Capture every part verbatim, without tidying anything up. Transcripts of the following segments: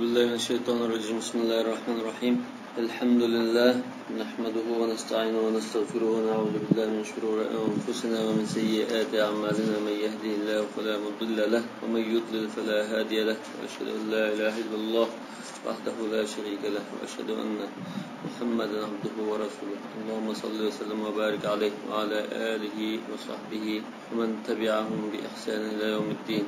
بالله من الشيطان الرجيم. بسم الله الرحمن الرحيم. الحمد لله، نحمده ونستعينه ونستغفره، ونعوذ بالله من شرور أنفسنا ومن سيئات أعمالنا. من يهده الله فلا مضل له، ومن يضلل فلا هادي له، وأشهد أن لا إله إلا الله وحده لا شريك له، وأشهد أن محمدا عبده ورسوله. اللهم صل وسلم وبارك عليه وعلى آله وصحبه ومن تبعهم بإحسان إلى يوم الدين.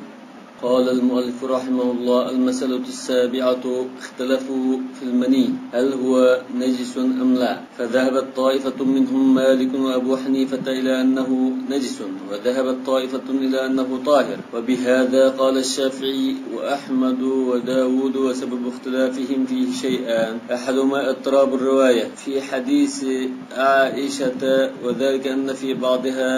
قال المؤلف رحمه الله: المسألة السابعة، اختلفوا في المني هل هو نجس أم لا، فذهبت طائفة منهم مالك وأبو حنيفة إلى أنه نجس، وذهبت طائفة إلى أنه طاهر، وبهذا قال الشافعي وأحمد وداود، وسبب اختلافهم فيه شيئان، أحدهما اضطراب الرواية في حديث عائشة، وذلك أن في بعضها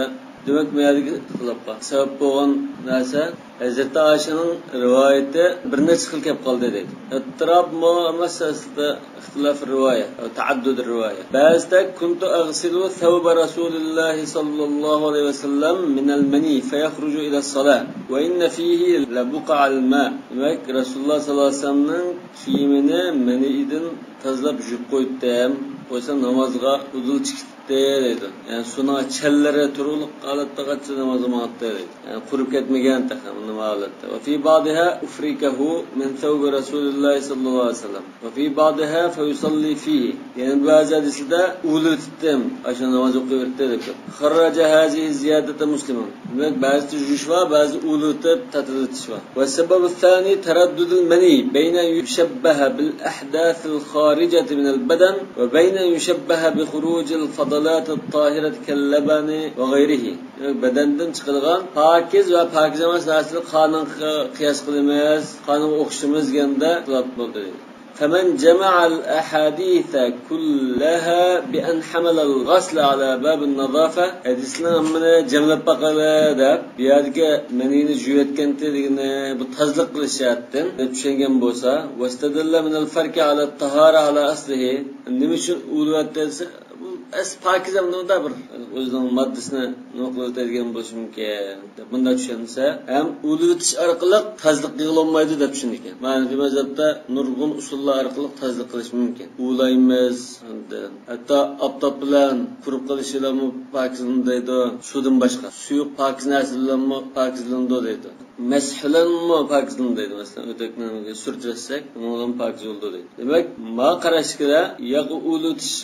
دېمەك، بۇ يەردىكى ئىختىلاپقا سەۋەب بولغان نەرسە، ھەزرىتى ئائىشەنىڭ رىۋايىتى بىر نەچچە خىل كەپ قالدى دەيدۇ. ئىتتىرابمۇ ئەمەس، ئەسلىدە ئىختىلاف رىۋايە، تەئەددۇد رىۋايە. بەزىدە: كنت أغسل ثوب رسول الله صلى الله عليه وسلم من المني فيخرج إلى الصلاة وإن فيه لبقع الماء. دېمەك، رەسۇلۇللاھ سەللەللاھۇ ئەلەيھى ۋەسەللەمنىڭ كىيىمىنى مەنىدىن تازىلاپ يۇيۇپ قويدۇم. قويسا نامازغا ئۇدۇل چىقىپ دەيدۇ. يەنى سۇنىڭ چەنلىرى تۇرۇقلۇق ھالەتتە قاچا نامازغا ماڭاتتى دەيدۇ. يەنى قۇرۇپ كەتمىگەن تېخى نېمە ھالەتتە. وفي بعضها أفركه من ثوب رسول الله صلى الله عليه وسلم. وفي بعضها فيصلي فيه. يەنى بەزى ھەدىسىدە ئۇۋۇلىۋېتىپتىم، ئاشۇ ناماز ئوقۇۋېرىپتى دەپ. خرج هذه الزيادة مسلم. دېمەك، بەزىدە يۇيۇش بار، بەزىدە ئۇۋۇلىۋېتىپ تاتىلىتىش بار. والسبب الثاني تردد المني بين أن يشبه بالأحداث الخارجة من البدن وبين أن يشبه بخروج الفضلات الطاهرة كاللبن وغيره. دېمەك، بەدەندىن چىقىدىغان پاكىز ۋە پاكىز ئەمەس نەرسىلەر قانغا قىياس قىلىمىز، قانغا ئوخشىتىمىز دېگەندە ئىختىلاپ بولدى. فمن جمع الأحاديث كلها بأن حمل الغسل على باب النظافة، ھەدىسلەرنىڭ ھەممىنى جەملەپ باقايلى دەپ، بۇ يەردىكى مەنىنى يۇيۇۋەتكەنتى دېگىنى بۇ تازىلىق قىلىش جەھەتتىن دەپ چۈشەنگەن بولسا، واستدل من الفرك على الطهارة على أصله، نېمە ئۈچۈن ئۇۋۇلىۋەتتى دېسە، بۇ ئەسلى پاكىز ئەمدى بىر ئۆزىنىڭ ماددىسىنى نېمە قىلىۋېتىدىغان بولۇشى مۇمكىن دەپ بۇنداق چۈشەنسە، ھەم ئۇۋۇلىۋېتىش ئارقىلىق تازىلىق يىغىلالمايدۇ دەپ چۈشىنىدىكەن. مەنىفىي مەزھەپتە نۇرغۇن ئۇسۇللار ئارقىلىق تازىلىق قىلىش مۇمكىن. ئۇۋۇلايمىز، ئاندىن ھەتتا ئاپتاپ بىلەن قۇرۇپ قېلىش بىلەنمۇ پاكىزلىنىدۇ دەيدۇ. سۇدىن باشقا سۇيۇق پاكىز نەرسە بىلەنمۇ پاكىزلىنىدۇ دەيدۇ. مەسھ بىلەنمۇ پاكىزلىنىدۇ دەيدۇ. مەسىلەن، ئۆتۈكنى سۈرتۈۋەتسەك، ئۇنىڭ بىلەن پاكىز بولىدۇ دەيدۇ. دېمەك، ماڭا قاراشقا كۆرە، ياق ئۇۋۇلىۋېتىش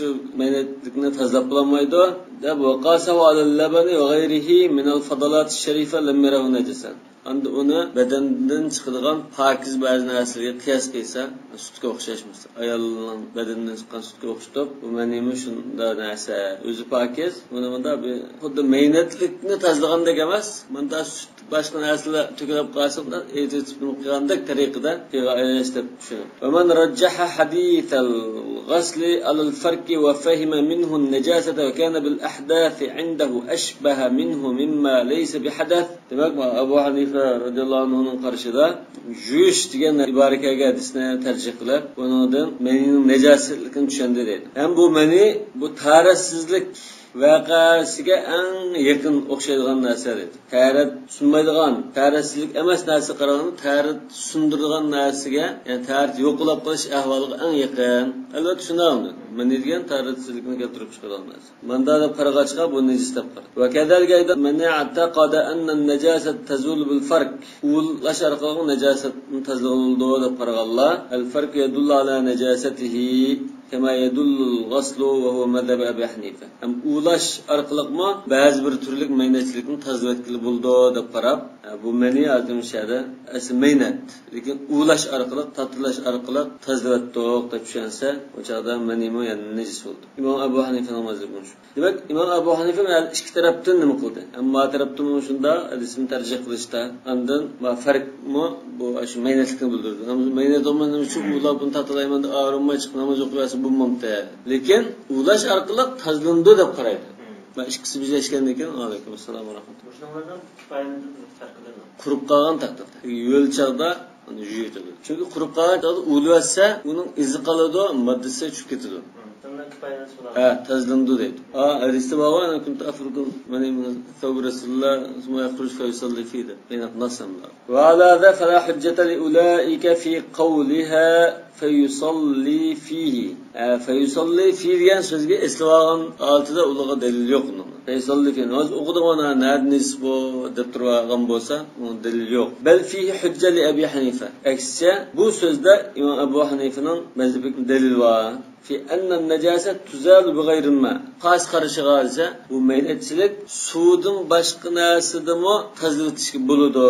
مەينەتلىكنى تازىلاپ بولالمايدۇ دەپ، وقاسه على اللبن وغيره من الفضلات الشريفة لم يره نجسا. ئەمدى ئۇنى بەدەندىن چىقىدىغان پاكىز بەزى نەرسىلەرگە قىياس قىلسا، سۈتكە ئوخشاش مەسىلەن. ئايالنىڭ بەدىنىدىن چىققان سۈتكە ئوخشىتىپ، بۇ مەنىمۇ شۇنداق نەرسە. ئۆزى پاكىز، بۇنى مۇنداق بىر خۇددى مەينەتلىكنى تازىلىغاندەك ئەمەس، مۇنداق سۈت باشقا نەرسىلەر تۆكۈلۈپ قالسا، ئۇنداق ئېتىزىپ قىلغاندەك تەرىقىدە سۇغا ئايلىنىش دەپ چۈشىنىدۇ. ومن رجح حديث الغسل على الفرك وفهم منه النجاسة وكان بالأحداث عنده أشبه منه مما ليس بحدث. دېمەك، ئەبۇ ھەنىفە رەزىياللاھۇ ئەنھۇنىڭ قارىشىدا يۇيۇش دېگەن ئىبارە كەلگەن ھەدىسنى تەرجىھ قىلىپ، بۇنىڭدىن مەنىنىڭ نەجاسەتلىكىنى چۈشەندى دەيدۇ. ھەم بۇ مەنى بۇ تەھارەتسىزلىك ۋەقەسىگە ئەڭ يېقىن ئوخشايدىغان نەرسە دەيدۇ. تەھارەت سۇنمايدىغان، تەھارەتسىزلىك ئەمەس نەرسىگە قارىغاندا، تەھارەت سۇندۇرىدىغان نەرسىگە، يەنى تەھارەت يوقىلاپ قېلىش ئەھۋالىغا ئەڭ يېقىن. ئەلۋەتتە، شۇنداق ئەمدى. مەنى دېگەن تەھارەتسىزلىكنى كەلتۈرۈپ چىقىرىدىغان نەرسە. ماندا دەپ قارىغاچقا، بۇ نەجىس دەپ قارىدى. وكذلك أيضا من اعتقد أن النجاسة تزول بالفرك. ئۇۋۇلىنىش ئارقىلىق نەجاسەتنى تازىلىنىدۇ دەپ قارىغانلار، الفرك يدل على نجاسته كما يدل الغسل وهو مذهب أبي حنيفة. ھەم ئۇۋۇلاش ئارقىلىقمۇ بەزى بىر تۈرلۈك مەينەتچىلىكنى تازىلىۋەتكىلى بولىدۇ دەپ قاراپ، بۇ مەنى ئادەم شەدە ئەسلى مەينەت. لېكىن ئۇۋۇلاش ئارقىلىق، تاتىلاش ئارقىلىق تازىلىۋەتتۇق دەپ چۈشەنسە، ئۇ چاغدا مەنىمۇ يەنە نەجىس بولىدۇ. ئىمام ئەبۇ ھەنىفىنىڭ مەزھىپى شۇ. دېمەك، ئىمام ئەبۇ ھەنىفە مەن ئىككى تەرەپتىن نېمە قىلدى؟ ئەمما تەرەپتىنمۇ شۇنداق، ھەدىسنى تەرجىھ قىلىشتا. ئاندىن ما فەرقمۇ بۇ شۇ مەينەتلىكنى بىلدۈردى. ئەمما مەينەت بولمىسا، نېمە ئۈچۈن ئۇۋۇلاپ بۇنى تاتىلايمەن دەپ ئاغرىنماي چىقىپ ناماز ئوقۇۋەرسە بولمامتى؟ لېكىن ئۇۋۇلاش ئارقىلىق تازىلىنىدۇ دەپ قارايدۇ. مم. مانا ئىككىسى بىرلەشكەندىن كېيىن، ۋەئەلەيكۇم ئەسسالام ۋە رەھمەتۇللاھ. مۇشۇنىڭ بىلەن كۇپايىنى بىز پەرقلىنىڭ. قۇرۇپ قالغان تەقدىردە. يۆل چاغدا ئۇنى يۇيۇۋېتىدۇ. چۈنكى قۇرۇپ قالغان چاغدا ئۇۋۇلىۋەتسە، ئۇنىڭ ئىزى قالىدۇ، ماددىسى چۈشۈپ كېتىدۇ. مم. ھە، تازىلىنىدۇ دەيدۇ. ھە، ھەدىستە بارغۇ، أنا كنت أفرك المني من ثوب رسول الله ثم يخرج فيصلي فيه دەپ. ئېنىق ناس ھەم بار. وعلى هذا فلا حجة لأولئك في قولها فيصلي فيه. ھە، فيصلي فيه دېگەن سۆزگە ئېسىلىۋالغان ھالىتىدە ئۇلارغا دەلىل يوق ئۇنىڭ. فيصلي فيه، ناماز ئوقۇدىغۇ ئانا، نەدە نېجىس بۇ دەپ تۇرۇۋالغان بولسا، ئۇنىڭ دەلىلى يوق. بل فيه حجة لأبي حنيفة. ئەكسىچە، بۇ سۆزدە ئىمام ئەبۇ ھەنىفىنىڭ مەزھىپىدىكى دەلىل بار. في أن النجاسة تزال بغير الماء. قايسى قارىشىغا دېسە، بۇ مەينەتچىلىك سۇدىن باشقا نەرسىدىمۇ تازىلىتىشكە بولىدۇ.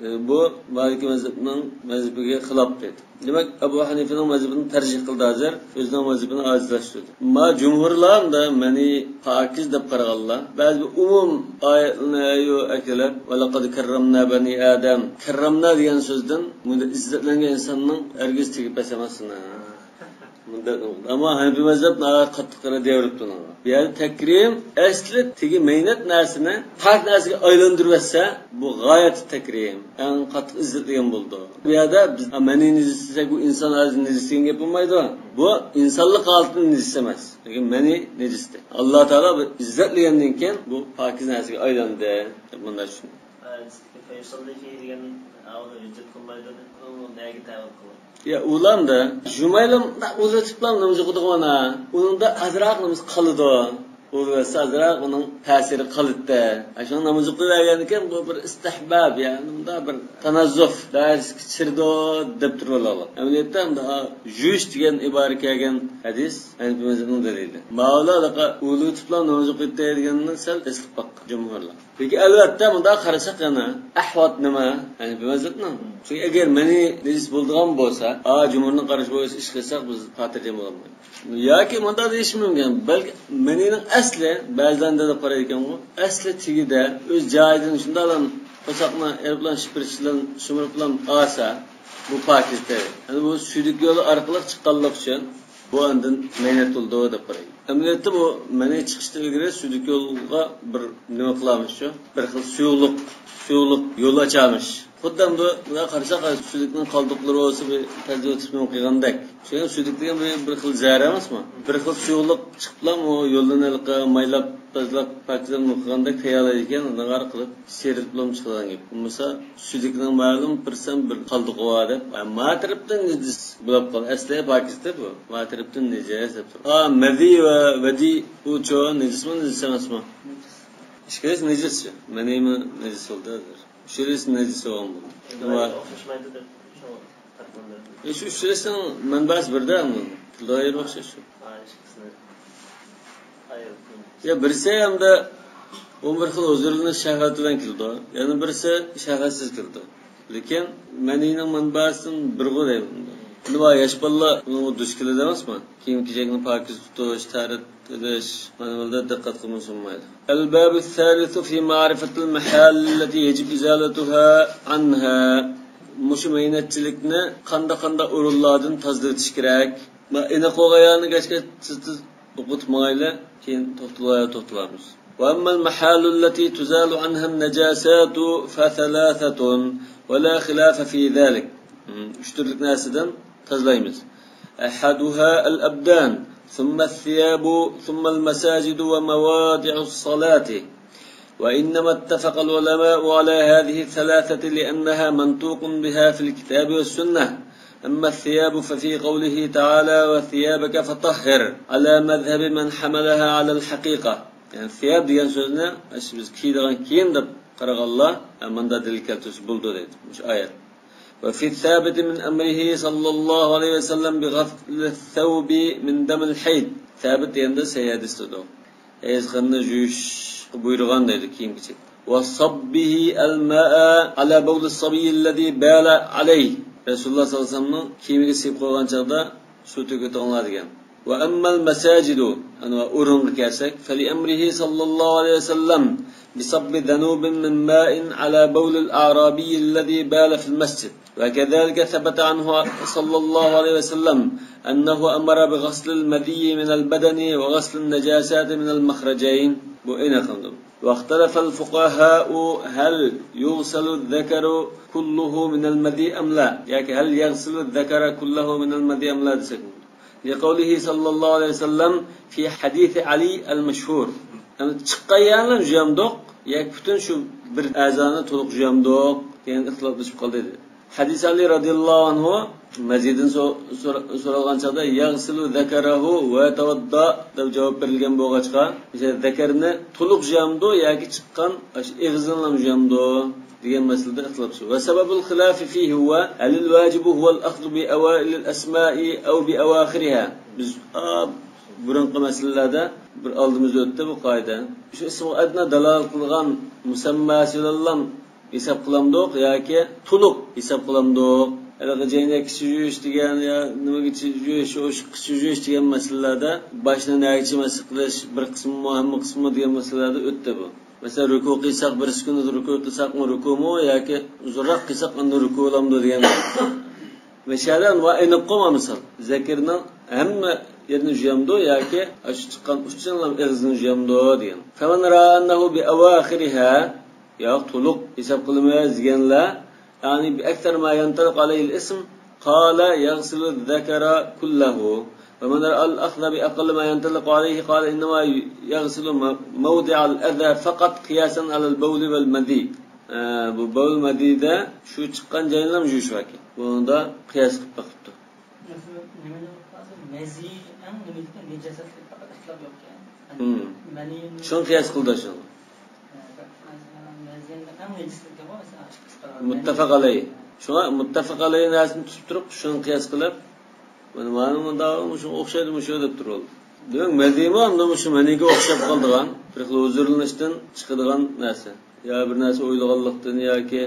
ئى، بۇ مالىكىي مەزھەپنىڭ مەزھىپىگە خىلاپ دېدى. دېمەك، ئەبۇ ھەنىفىنىڭ مەزھىپىنى تەرجىھ قىلدى ھازىر، ئۆزىنىڭ مەزھىپىنى ئاجىزلاشتۇردى. ما جۇمھۇرلار ئەمدى مەنى پاكىز دەپ قارىغانلار، بەزى بىر ئومۇم ئايەتنى ئەكېلىپ، ولقد كرمنا بني آدم. كرمنا دېگەن سۆزدىن بۇنداق ئىززەتلەنگەن ئىنساننىڭ ھەرگىز تېگى پەس ئەمەس. مۇنداق، ئەمما ھەنىفىي مەزھەپ ناھايىتى قاتتىق رەددىيە بېرىپتۇ ئۇنىڭغا. بۇ يەردە تەكرىم، ئەسلى تېگى مەينەت نەرسىنى پاك نەرسىگە ئايلاندۇرۇۋەتسە، بۇ غايەتى تەكرىم، ئەڭ قاتتىق ئىززەتلىگەن بولىدۇ. بۇ يەردە بىز، «ئا، مەنىي نىجىس» دېسەك، بۇ ئىنسان ھازىر نىجىس دېگەن گەپ بولمايدۇ. بۇ ئىنسانلىق ھالىتىدە نىجىس ئەمەس. لېكىن مەنىي نىجىستى. ئاللا تائالا بىر ئىززەتلىگەندىن كېيىن بۇ پاكىز نەرسىگە ئايلاندى، دەپ مۇنداق چۈشىنىدۇ. ھە، فيصلي فيه دېگەن ئاۋۇ ھۆججەت قىلمايدۇ دەپ، ئۇنىڭ نەگە تەۋىل قىلىدۇ؟ يا، ئۇلامدا جۇمايلام ئۇزىتىپلا ناماز ئوقۇدىغۇ ئانا. ئۇنىڭدا ئازراق ناماز قالىدۇ. ئۇزىۋەتسە ئازراق ئۇنىڭ تەسىرى قالىدۇ. ئاشۇنىڭ ناماز ئوقۇۋەرگەندىكىن بۇ بىر ئىستىھباب، يەنى بۇندا بىر تاناززۇھ، دائىرىسى كىچىرىدۇ دەپ تۇرۇۋالىدۇ. ئەمەلىيەتتە ئۇندا يۇيۇش دېگەن ئىبارە كەلگەن ھەدىس ھەنىفىي مەزھەپنىڭ دەلىلى. ماۋۇلار ئۇزىتىپلا ناماز ئوقۇيتتى دېگەننى سەل ئېسىلىپ باققان جۇمھۇرلار. لېكىن ئەلۋەتتە مۇنداق قارىساق يەنە ئەھۋات نېمە؟ يەنى بىمەززەتنىڭ. چۈنكى ئەگەر مەنىي نىجىس بولىدىغان بولسا، ئا، جۇمھۇرنىڭ قارىشى بويىچە ئىش قىلساق بىز خاتىرجەم بولالمايمىز. ياكى مۇنداق دېيىشى مۇمكىن، بەلكى مەنىينىڭ ئەسلى، بەزىلەر دەپ قارايدىكەنغۇ، ئەسلى تېگىدە ئۆز جايىدىن شۇنداقلا قورساقنى ئېرىپلا شىپىرچىلان شىمىرىپلا ئالسا، بۇ پاكىز تەر. يەنى بۇ سۈيدۈك يولى ئارقىلىق چىققانلىقى ئۈچۈن بۇ ئاندىن مەينەت بولىدۇ دەپ قارايدۇ. ئەمەلىيەتتە بۇ مەنىي چىقىشتىن ئىلگىرى سۈيدۈك يولغا بىر نېمە قىلامىز شۇ؟ بىر خىل سۇيۇقلۇق، سۇيۇقلۇق يول ئاچامىز. خۇددى ئەمدى بۇنداق قارىساق، سۈيدۈكنىڭ قالدۇقلىرى بولسا بىر تەزىۋېتىپ نېمە قىلغاندەك. شۇ سۈيدۈك دېگەن بىر، بىر خىل زەھەر ئەمەسمۇ؟ بىر خىل سۇيۇقلۇق چىقىپلا ئۇ يولدىن ھېلىقى مايلاپ، تازىلاپ، پاكىزلاپ نېمە قىلغاندەك تەييارلايدىكەن، ئۇنىڭغا قىلىپ سىيرىپ بولۇپ چىقىدىغان گەپ. بولمىسا سۈيدۈكنىڭ مەلۇم بىر سەن بىر قالدۇقى بار دەپ، ما تەرەپتىن نىجىس بولۇپ قالدى. ئەسلى پاكىزدى بۇ. ما تەرەپتىن نىجىس دەپ تۇرۇپ. ئا، مەزى ۋە ۋەدى ئۇچۇ نىجىسمۇ، نىجىس ئەمەسمۇ؟ ئىككىلىسى نىجىسچۇ. مەنىيمۇ نىجىس بولدى ھازىر. ئۈچىلىسى نىجىس بولغان بولدى. ئەمما ئوخشاشمايدۇ دەپ شۇ پەرقلەندۈرىدۇ. ئە، شۇ ئۈچىلىسىنىڭ مەنبەسى بىردە ئەمما. تىلى ئايرى ئوخشاش شۇ. ھا، ئىككىسىنى ئايرىپ. يا بىرسى ئەمدى ئون بىر خىل ھۇزۇرلىنىش شەھۋەتى بىلەن كېلىدۇ، يەنە بىرسى شەھۋەتسىز كېلىدۇ. لېكىن مەنىينىڭ مەنبەسىدىن بىرغۇ دەيمەن. ئەمدى بار ياش بالىلار بۇنىڭغا دۇچ كېلىدۇ ئەمەسمۇ؟ كىيىم-كېچەكنى پاكىز تۇتۇش، تەرەت ئېلىش، مانا بۇلاردا دىققەت قىلمىسا بولمايدۇ. الباب الثالث في معرفة المحال التي يجب إزالتها عنها. مۇشۇ مەينەتچىلىكنى قانداق، قانداق ئورۇنلاردىن تازىلىۋېتىش كېرەك؟ ما ئېنىق بولغان يەرنى گەچكە تېز تېز ئوقۇتۇپ ماڭايلى، كېيىن توختىلىپ توختىلارمىز. وأما المحال التي تزال عنها النجاسات فثلاثة ولا خلاف في ذلك. ئۈچ تۈرلۈك نەرسىدىن تازىلايمىز. أحدها الأبدان، ثم الثياب، ثم المساجد ومواضع الصلاة. وإنما اتفق العلماء على هذه الثلاثة لأنها منطوق بها في الكتاب والسنة. أما الثياب ففي قوله تعالى: وثيابك فطهر، على مذهب من حملها على الحقيقة. يەنى ثياب دېگەن سۆزنى ئاشۇ بىز كىيىدىغان كىيىم دەپ قارىغانلار مۇنداق دەلىل كەلتۈرسە بولىدۇ دەيدۇ مۇشۇ ئايەت. وفي الثابت من أمره صلى الله عليه وسلم بغسل الثوب من دم الحيض. سابىت دېگەندە سەھىھ ھەدىستىدۇر. ھەيز قېنىنى يۇيۇشقا بۇيرۇغان دەيدۇ كىيىم كېچەك. وصبه الماء على بول الصبي الذي بال عليه. رەسۇلۇللاھ سەللەللاھۇ ئەلەيھى ۋەسەللەمنىڭ كىيىمىگە سېپىپ قويغان چاغدا سۇ تۆكۈۋېتىڭلار دېگەن. وأما المساجد، ئەنە ئورۇنغا كەلسەك، فلأمره صلى الله عليه وسلم بصب ذنوب من ماء على بول الأعرابي الذي بال في المسجد. وكذلك ثبت عنه صلى الله عليه وسلم أنه أمر بغسل المذي من البدن وغسل النجاسات من المخرجين. بۇ ئېنىق قىلدىم. واختلف الفقهاء هل يغسل الذكر كله من المذي أم لا؟ ياكى هل يغسل الذكر كله من المذي أم لا دېسەك بولىدۇ. لقوله صلى الله عليه وسلم في حديث علي المشهور. يەنى چىققان يەرنى جۇيامدۇق ياكى پۈتۈن شۇ بىر ئەزانى تولۇق جۇيامدۇق دېگەن ئىختىلاپلىشىپ قالدى. ھەدىس ئەلى رەزىياللاھۇ ئەنھۇ مەزىدىن سو-، سور-، سورالغان چاغدا يغسل ذكره ويتوضأ دەپ جاۋاب بېرىلگەن بولغاچقا، مىسال، زەكەرنى تولۇق جۇيامدۇ ياكى چىققان ئاشۇ ئېغىزىنىلا جۇيامدۇ دېگەن مەسىلىدە ئىختىلاپ چىقتى. وسبب الخلاف فيه هو هل الواجب هو الأخذ بأوائل الأسماء أو بأواخرها؟ بىز، ئا، بۇرۇنقى مەسىلىلەردە بىر ئالدىمىزدا ئۆتتى بۇ قائىدە. شۇ ئىسمى ئەدنە دالالەت قىلغان مۇسەمماسى بىلەنلا ھېساب قىلامدۇق ياكى تولۇق ھېساب قىلامدۇق؟ ھېلىقى جەينەككىچە جۇيۇش دېگەن يا نېمىگىچە جۇيۇش، ئوشۇققىچە جۇيۇش دېگەن مەسىلىلەردە باشنى نەگىچە مەس قىلىش، بىر قىسمىمۇ، ھەممە قىسمىمۇ دېگەن مەسىلىلەردە ئۆتتى بۇ. مەسىلەن، رۇكۇ قىلساق، بىر سېكۇنت رۇكۇ قىلساقمۇ رۇكۇمۇ ياكى ئۇزۇنراق قىلساق ئاندىن رۇكۇ بولامدۇ دېگەن. مەشەدە ئېنىق قويما مىسال. زەكىرنىڭ ھەممە يېرىنى جۇيامدۇ ياكى ئاشۇ چىققان ئۇچىنىلا ئېغىزىنى جۇيامدۇ دېگەن. فمن رأى أنه بأواخرها، ياق، تولۇق ھېساب قىلىمىز دېگەنلەر، يەنى بأكثر ما ينطلق عليه الاسم، قال يغسل الذكر كله. ومن رأى الأخذ بأقل ما ينطلق عليه قال إنما يغسل م-، موضع الأذى فقط قياسا على البول والمذي. ئە، بۇ بول مەزىدە شۇ چىققان جاينىلا جۇيۇش باركەن. بۇنىڭدا قىياس قىلىپ بېقىپتۇ. مەسىلەن، نېمە دەپ، مەزى ئەڭ نېمىدىكى نەجاسەتلىك پەقەت ئىختىلاپ يوقكەن. يەنى مەنىنى شۇنى قىياس قىلدى شۇ. مەزى ئەڭ نەجىسلىكى بار، مەسىلەن، ئىككى قىسىم. مۇتتەپەق ئەلەيھ. شۇڭا مۇتتەپەق ئەلەيھ نەرسىنى تۇتۇپ تۇرۇپ، شۇنى قىياس قىلىپ، مانا، مانا مۇنداق، مۇشۇ ئوخشايدۇ، مۇشۇ دەپ تۇرۇۋالدى. دېمەك، مەزىمۇ ئەمدى مۇشۇ مەنىگە ئوخشاپ قالىدىغان، بىر خىل ھۇزۇرلىنىشتىن چىقىدىغان نەرسە. يا بىر نەرسە ئويلىغانلىقتىن ياكى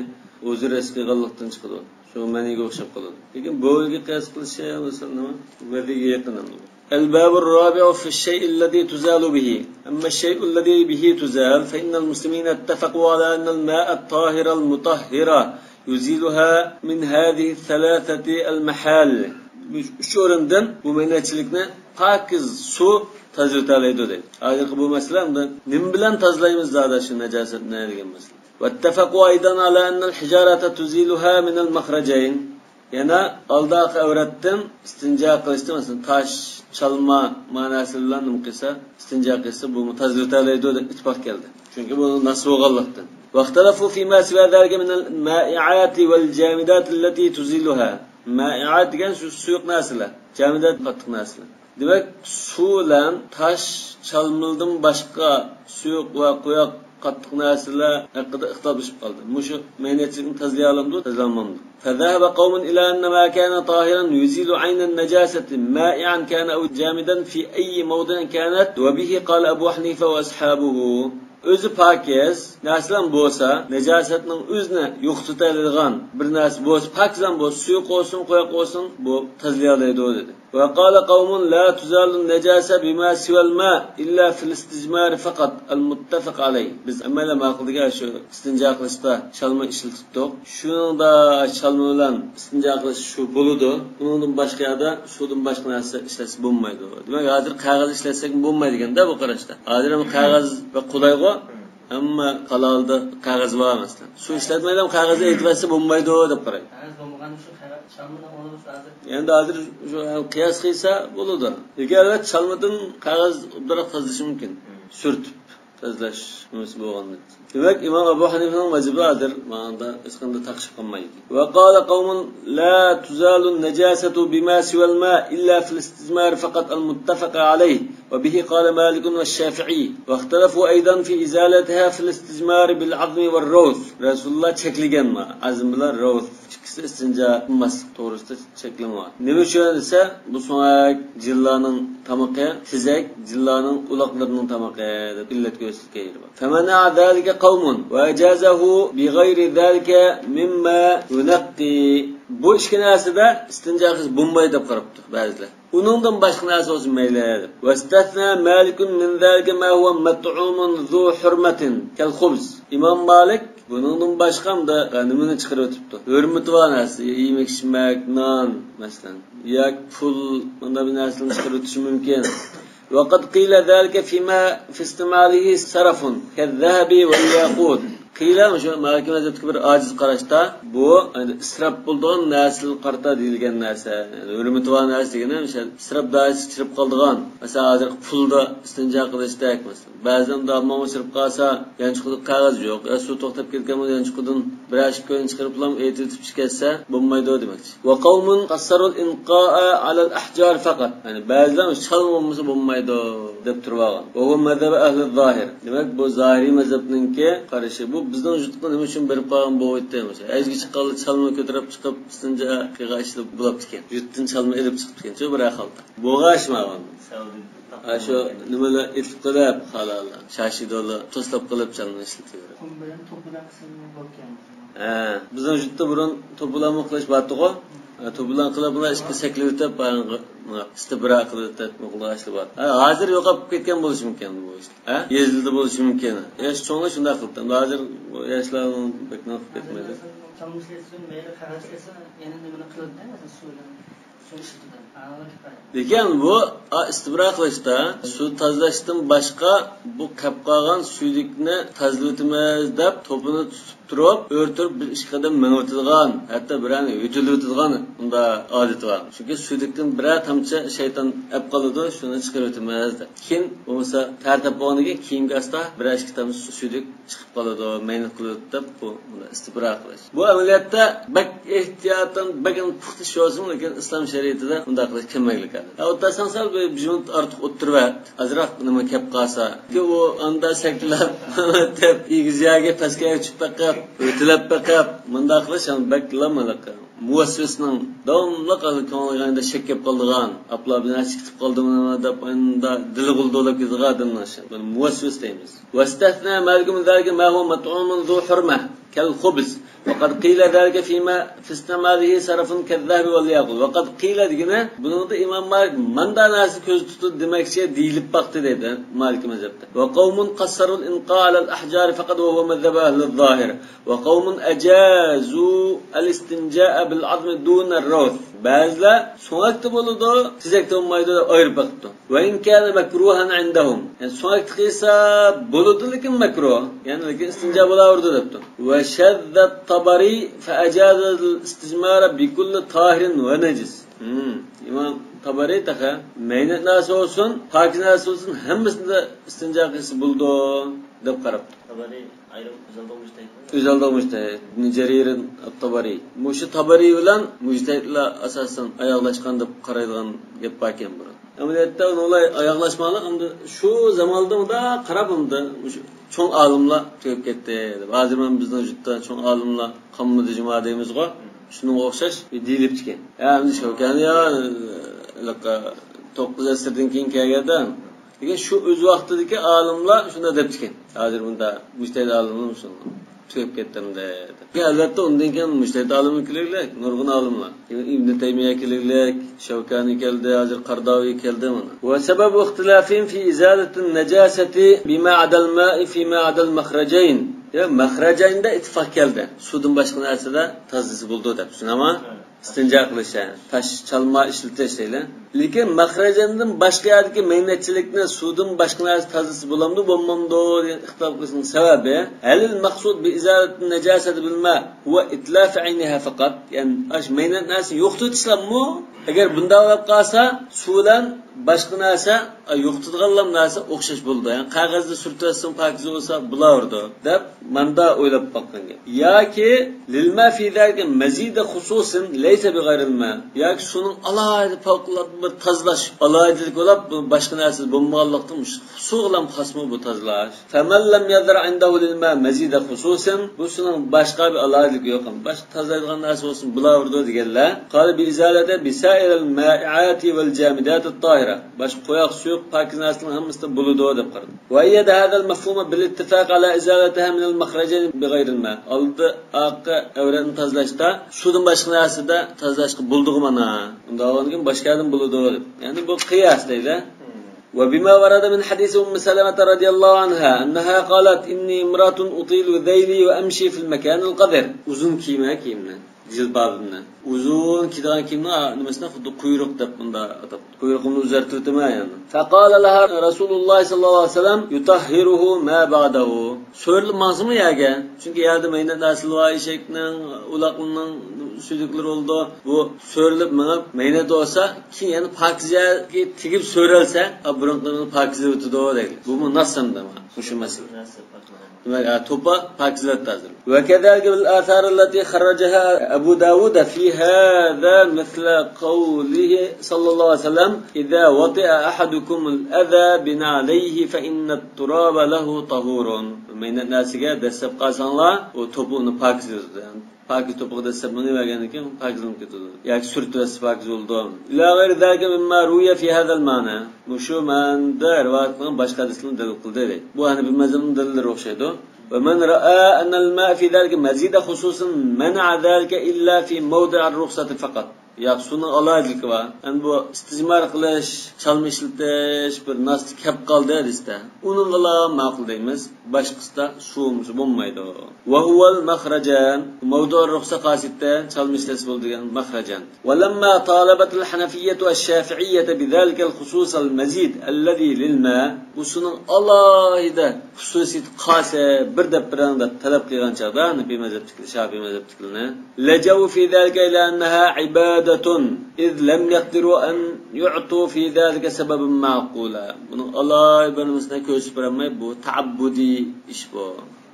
ھۇزۇر ھېس قىلغانلىقتىن چىقىدۇ. شۇ مەنىگە ئوخشاپ قالىدۇ. لېكىن بولغا قىياس قىلىش شەيئى مەسىلەن نېمە؟ مەزىگە يېقىن ئەمدى بۇ. الباب الرابع في الشيء الذي تزال به. أما الشيء الذي به تزال فإن المسلمين اتفقوا على أن الماء الطاهر المطهر يزيلها من هذه الثلاثة المحال. ئۈچ ئورۇندىن بۇ مەينەتچىلىكنى پاكىز سۇ تازىلىتالايدۇ دەيدۇ. ھازىرقى بۇ مەسىلە ئەمدى نېمە بىلەن تازىلايمىز زادى شۇ ناجاسەتنى دېگەن مەسىلە. واتفقوا أيضا على أن الحجارة تزيلها من المخرجين. يەنە ئالدىقى ئەۋرەتتىن ئىستىنجا قىلىشتا، مەسىلەن، تاش، چالما ماناسى بىلەن نېمە قىلسا، ئىستىنجا قىلسا، بۇمۇ تازىلىتالايدۇ دەپ ئىتتىپاق كەلدى. چۈنكى بۇ نەس بولغانلىقتىن. واختلفوا فيما سوى ذلك من المائعات والجامدات التي تزيلها. مائعات دېگەن شۇ سۇيۇق نەرسىلەر، جامدات قاتتىق نەرسىلەر. دېمەك، سۇ بىلەن تاش، چالمىدىن باشقا سۇيۇق ۋە قويۇق قاتتىق نەرسىلەر ھەققىدە ئىختىلاپلىشىپ قالدى. مۇشۇ مەينەتچىلىكنى تازىلىيالامدۇ، تازىلانمامدۇ؟ فذهب قوم إلى أن ما كان طاهرا يزيل عين النجاسة مائعا كان أو جامدا في أي موضع كانت، وبه قال أبو حنيفة وأصحابه. ئۆزى پاكىز نەرسىلەر بولسا، ناجاسەتنىڭ ئۆزىنى يوقىتىۋېتىدىغان بىر نەرسە بولسا، پاكىزلا بولسا، سۇيۇق بولسۇن، قويۇق بولسۇن، بۇ تازىلىيالايدۇ دېدى. وقال قوم لا تزال النجاسة بما سوى الماء إلا في الاستجمار فقط، المتفق عليه. بىز ھەممەيلەن ماقۇل دېگەن شۇ ئىستىنجا قىلىشتا چالما ئىشلىتىپتۇق. شۇنىڭدا چالما بىلەن ئىستىنجا قىلىش شۇ بولىدۇ. ئۇنىڭدىن باشقا يەردە سۇدىن باشقا نەرسە ئىشلەتسە بولمايدۇ. دېمەك، ھازىر قەغەز ئىشلەتسەك بولمايدىغان-دە بۇ قاراشتا. ھازىر ھەم قەغەز بەك قولايغۇ. ھەممە قالاۋۇلدا قەغەز بار مەسىلەن. سۇ ئىشلەتمەيدىغان قەغەزنى ئېلىۋەتسە بولمايدۇ دەپ قارايدۇ. قەغەز بولمىغان شۇ قەغەز چالمىنى ئولىمىز ھازىر. ئەمدى ھازىر شۇ قىياس قىلسا بولىدۇ. لېكىن ئەلۋەتتە چالمىدىن قەغەز ئوبدانراق تازىلىشى مۇمكىن. سۈرتۈپ تازىلاش نېمىسى بولغاندىن كېيىن. دېمەك، ئىمام ئەبۇ ھەنىفىنىڭ مەزھىپى ھازىر ماڭا ھېچقانداق تاقىشىپ قالمايدۇ. وقال قوم لا تزال النجاسة بما سوى الماء إلا في الاستجمار فقط المتفق عليه، وبه قال مالك والشافعي، واختلفوا أيضا في إزالتها في الاستجمار بالعظم والروث. رەسۇلۇللا چەكلىگەن ئازم بىلەن روث ئىككىسى ئىستىنجا قىلماسلىق توغرىسىدا چەكلىمە بار. نېمە ئۈچۈن دېسە، بۇ سۆڭەك جىنلارنىڭ تامىقى، تېزەك جىنلارنىڭ ئۇلاقلىرىنىڭ تامىقى دەپ ئىللەت كۆرسەتكەن يېرى بار. فمنع ذلك قوم وأجازه بغير ذلك مما ينقي. بۇ ئىككى نەرسىدە ئىستىنجا قىلسا بولمايدۇ دەپ قاراپتۇ بەزىلەر. ئۇنىڭدىن باشقا نەرسە بولسا مەيلى دەپ. واستثنى مالك من ذلك ما هو مطعوم ذو حرمة كالخبز. ئىمام مالىك بۇنىڭدىن باشقا ئەمدى نېمىنى چىقىرىۋېتىپتۇ؟ ھۆرمىتى بار نەرسە، يېمەك-ئىچمەك، نان، مەسىلەن، ياكى پۇل، مۇنداق بىر نەرسىلەرنى چىقىرىۋېتىشى مۇمكىن. وقد قيل ذلك فيما في استعماله سرف كالذهب والياقوت. قىيلە، مۇشۇ مالىكىي مەزھەپتىكى بىر ئاجىز قاراشتا، بۇ ئەمدى ئىسراپ بولىدىغان نەرسىلەرگە قارىتا دېيىلگەن نەرسە. يەنى ھۆرمىتى بار نەرسە دېگىنى ئىسراپ دائىرىسىگە كىرىپ قالىدىغان. مەسىلەن، ھازىرقى پۇلدا ئىستىنجا قىلىشتەك، مەسىلەن. بەزىدە ئۇنداق ماڭا چىقىپ قالسا، يانچۇقىدا قەغەز يوق، يا سۇ توختاپ كەتكەن بولسا، يانچۇقىدىن بىرەر ئىككى كوينى چىقىرىپلا ئېتىۋېتىپ ئىچىپ كەتسە بولمايدۇ دېمەكچى. وقوم قصروا الإنقاء على الأحجار فقط. يەنى بەزىلەر چالما بولمىسا بولمايدۇ دەپ تۇرۇۋالغان. وهو مذهب أهل الظاهر. دېمەك، بۇ زاھىرىي مەزھەپنىڭكى قارىشى. بۇ بىزنىڭ يۇرتقا نېمە ئۈچۈن بېرىپ قالغان بولۇۋېتىپتۇ؟ مەسىلەن، ھەجگە چىققاندا چالما كۆتۈرۈپ چىقىپ، ئىستىنجا قىلغان ئىشلار بولاپتىكەن. يۇرتتىن چالما ئېلىپ چىقىپتىكەن، شۇ بىر ئەھۋالدا. بولغاچمىغان. ھە، شۇ نېمىلەر ئېتىپ قىلىپ، خالالار، شاشىدولار توسلاپ قىلىپ چالما ئىشلىتىۋېرىپ. قۇم بىلەن توپ بىلەن قىلسا بولىدىكەن. ھە، بىزنىڭ يۇرتتا بۇرۇن توپ بىلەنمۇ قىلىش بارتىغۇ. ھە، توپ بىلەن قىلىپ، بۇلار ئىككى سەكلىۋېتىپ، ئىستىبرا قىلىۋېتىپ، بۇ قىلغان ئىشلار بار. ھە، ھازىر يوقاپ كەتكەن بولۇشى مۇمكىن بۇ ئىش. ھە، يېزىلدى بولۇشى مۇمكىن. ياش چوڭلار شۇنداق قىلىپتۇ. ھازىر ياشلار بەك نېمە قىلىپ كەتمەيدۇ. چالما ئىشلەتسۇن، مەيلى قەغەز ئىشلەتسۇن، يەنە نېمىنى قىلىدۇ، مەسىلەن، سۇ بىلەن. لېكىن بۇ، ئا، ئىستىبرا قىلىشتا، سۇ تازىلاشتىن باشقا بۇ قېلىپ قالغان سۈيدۈكنى تازىلىۋېتىمىز دەپ توپىنى تۇتۇپ تۇرۇپ، ئۆرە تۇرۇپ بىر ئىككى قەدەم مېڭىۋېتىدىغان، ھەتتا بىرەرنى يۆتىلىۋېتىدىغان ئۇنداق ئادىتى بار. چۈنكى سۈيدۈكتىن بىرەر تامچە شەيتان ئەپ قالىدۇ، شۇنى چىقىرىۋېتىمىز دەپ. كېيىن بولمىسا تەر تاپقاندىن كېيىن كېيىنكى ئاستا بىرەر ئىككى تامچە سۈيدۈك چىقىپ قالىدۇ، مەينەت قىلىدۇ دەپ بۇ ئىستىبرا قىلىش. بۇ ئەمەلىيەتتە بەك ئېھتىياتەن، بەك پۇختا ئىش بولسىمۇ، لېكىن ئىسلام شەرىئىتىدە بۇنداق قىلىش كەممەگلىك ھالى. ھە، ئوتتۇرا سەن سەل بىر، بىر مىنۇت ئارتۇق ئولتۇرۇۋەت. ئازراق نېمە كەپ قالسا. ئۇ ئاندا سەكلەپ، دەپ ئېگىز يەرگە، پەسكە چۈشۈپ بېقىپ، ئۆتۈلەپ بېقىپ، مۇنداق قىلىش ھەم بەكلا مۇلىقى. مۇۋەسۋەسنىڭ داۋاملىق كۆڭلىگە شەك كېلىپ قالىدىغان، ئاپلا بىر نەرسە كېتىپ قالدىمۇ دەپ، ئاندا دىلى غۇلدۇرلاپ كېتىدىغان ئادەمنىڭ ئىشى. بۇنى مۇۋەسۋەس دەيمىز. واستثنى مالك من ذلك ما هو مطعوم ذو حرمة كالخبز. وقد قيل ذلك فيما في استعماله صرف كالذهب والياقوت. وقد قيل دېگىنى، بۇنىڭدا ئىمام مالىك ماندا نەرسە كۆزدە تۇتىدۇ دېمەكچى دېيىلىپ باقتى دەيدۇ مالىكىي مەزھەپتە. وقوم قصروا الإنقاء على الأحجار فقط وهو مذهب أهل الظاهر. وقوم أجازوا الاستنجاء بالعظم دون الروث. بەزىلەر سۆڭەكتە بولىدۇ، تېزەكتە بولمايدۇ دەپ ئايرىپ باقىپتۇ. وإن كان مكروها عندهم. يەنى سۆڭەكتە قىلسا بولىدۇ، لېكىن مەكرۇھ. يەنى لېكىن ئىستىنجا بولاۋېرىدۇ دەپتۇ. وشذ الطبري فأجاز الاستجمار بكل طاهر ونجس. ھىم، ئىمام تابارىي تېخى مەينەت نەرسە بولسۇن، پاكىز نەرسە بولسۇن، ھەممىسىدە ئىستىنجا قىلسا بولىدۇ دەپ قاراپتۇ. تابارىي ئايرىم ئۆزى ئالدىغا مۇجتەھىد. ئۆزى ئالدىغا مۇجتەھىد. ئىبن جەرىر ئەت-تابارىي. مۇشۇ تابارىي بىلەن مۇجتەھىدلار ئاساسەن ئاياغلاشقان دەپ قارايدىغان گەپ باركەن بۇرۇن. ئەمەلىيەتتە ئۇنىڭلار ئاياغلاشماقلىق ئەمدى شۇ زاماندا مۇنداق قاراپ ئەمدى مۇشۇ چوڭ ئالىملار تۈگەپ كەتتى دەپ. ھازىر مانا بىزنىڭ يۇرتتا چوڭ ئالىملار قالمىدى جۇما دەيمىزغۇ. شۇنىڭغا ئوخشاش دېيىلىپتىكەن. ھە، ئەمدى شەۋكانى يا، ھېلىقى توققۇز ئەسىردىن كېيىن كەلگەندە، لېكىن شۇ ئۆز ۋاقتىدىكى ئالىملار شۇنداق دەپتىكەن. ھازىر بۇندا مۇجتەھىد ئالىملار شۇنداق تۈگەپ كەتتىم دەپ. ئەلۋەتتە، ئۇندىن كېيىن مۇجتەھىد ئالىملار كېلىۋېرىلىك، نۇرغۇن ئالىملار. ئىبن تەيمىيە كېلىۋېرىلىك، شەۋكانى كەلدى، ھازىر قارداۋى كەلدى مانا. وسبب اختلافهم في إزالة النجاسة بما عدا الماء فيما عدا المخرجين. يا، مەخرەجەيندە ئىتتىپاق كەلدى. سۇدىن باشقا نەرسىدە تازىسى بولىدۇ دەپ، شۇنداقمۇ؟ ئىستىنجا قىلىش، ھە، تاش چالما ئىشلىتىش دەيلى. لېكىن مەخرەجەندىن باشقا يەردىكى مەينەتچىلىكنى سۇدىن باشقا نەرسە تازىسى بولامدۇ، بولمامدۇ دېگەن ئىختىلاپ قىلىشنىڭ سەۋەبى، هل المقصود بإزالة النجاسة بالماء هو إتلاف عينها فقط؟ يەنى ئاشۇ مەينەت نەرسىنى يوقىتىۋېتىشلاممۇ؟ ئەگەر بۇنداق بولۇپ قالسا، سۇ بىلەن باشقا نەرسە، ئا، يوقىتىدىغانلام نەرسە ئوخشاش بولىدۇ. يەنى قەغەزدە سۈرتۈۋەتسىمۇ پاكىز بولسا بولاۋېرىدۇ دەپ ماندا ئويلاپ باققان گەپ. ياكى للماء في ذلك مزيد خصوص ليس بغير الماء. ياكى سۇنىڭ ئالاھىدە پەۋقۇلئاددە بىر تازىلاش ئالاھىدىلىكى بولۇپ، بۇ باشقا نەرسىدە بولمىغانلىقتىن، سۇغىلام خاسمۇ بۇ تازىلاش؟ فمن لم يظهر عنده للماء مزيد خصوص، بۇ سۇنىڭ باشقا بىر ئالاھىدىلىكى يوق، باشقا تازىلايدىغان نەرسە بولسۇن بولاۋېرىدۇ دېگەنلەر. قال بإزالته بسائر المائعات والجامدات الطاهرة. باشقا قويۇق، سۇيۇق، پاكىز نەرسىنىڭ ھەممىسىدە بولىدۇ دەپ قارىدى. وأيد هذا المفهوم بالاتفاق على إزالتها من المخرجين بغير الماء. ئالدى، ئارقا، ئەۋرەتنى تازىلاشتا سۇدىن باشقا نەرسىدە تازىلاشقا بولىدىغۇ مانا. ئۇنداق بولغاندىكىن باشقا يەردىن بولىدۇ دەپ. يەنى بۇ قىياس دەيلى. وبما ورد من حديث أم سلمة رضي الله عنها أنها قالت: إني امرأة أطيل ذيلي وأمشي في المكان القذر. ئۇزۇن كىيمە كىيىمنى. جىلبابىمنى. ئۇزۇن كىيىدىغان كىيىمنىڭ نېمىسىنى خۇددى قۇيرۇق دەپ مۇنداق ئاتاپ، قۇيرۇقۇمنى ئۇزارتىۋېتىمەن يەنى. فقال لها رسول الله صلى الله عليه وسلم يطهره ما بعده. سۆرىلىپ ماڭسىمۇ يەرگە؟ چۈنكى يەردە مەينەت ھاسىلى بار، ئېشەكنىڭ، ئۇلاقنىڭ سۈيدۈكلىرى بولىدۇ. بۇ سۆرىلىپ مېڭىپ، مەينەت بولسا، كېيىن يەنە پاكىزەگە تېگىپ سۆرەلسە، ئا، بۇرۇنقى پاكىزلىۋېتىدۇ دەيدۇ. بۇمۇ ناس ئەمدى مۇشۇ مەسىلە. دېمەك، ئا، توپا پاكىزلەتتە ھازىر. وكذلك بالآثار التي خرجها أبو داود في هذا مثل قوله صلى الله عليه وسلم: إذا وطئ أحدكم الأذى بنعليه فإن التراب له طهور. مەينەت نەرسىگە دەسسەپ قالساڭلار، ئۇ توپا ئۇنى پاكىزلىتىدۇ. پاكىز توپىغا دەسسەپ مېڭىۋەرگەندىن كېيىن پاكىزلىنىپ كېتىدۇ. ياكى سۈرتۈۋەتسە پاكىز بولىدۇ. إلى غير ذلك مما روي في هذا المعنى. مۇشۇ مەنىدە رىۋايەت قىلغان باشقا ھەدىسلەرنى دەلىل قىلدى، دەيدۇ. بۇ ھەنىفىي مەزھەپنىڭ دەلىللىرى ئوخشايدۇ. ومن رأى أن الماء في ذلك مزيدا خصوصا منع ذلك إلا في موضع الرخصة فقط. ياق، سۇنىڭ ئالاھىدىلىكى بار. ئەمدى بۇ ئىستىجمار قىلىش، چالما ئىشلىتىش، بىر ناستى كەپ قالدى ھەدىستە. ئۇنىڭغىلا ماقۇل دەيمىز. باشقىسىدا سۇ بولمىسا بولمايدۇ. وهو المخرجان، موضع الرخصة خاسىيىتى، چالما ئىشلەتسە بولىدىغان مەخرەجەن. ولما طالبت الحنفية والشافعية بذلك الخصوص المزيد الذي للماء، بۇ سۇنىڭ ئالاھىدە خۇسۇسىيىتى قالسا بىر دەپ بېرىڭ دەپ تەلەپ قىلغان چاغدا، ھەنەفىي مەزھەپتىكى، شافىئىي مەزھەپتىكىلەرنى، لجأوا في ذلك إلى أنها عبادة، إذ لم يقدروا أن يعطوا في ذلك سببا معقولا. بۇنىڭ ئالاھىدە بىر نېمىسىنى كۆرسىتىپ بېرەلمەي، بۇ تەئەببۇدىي ئىش بۇ.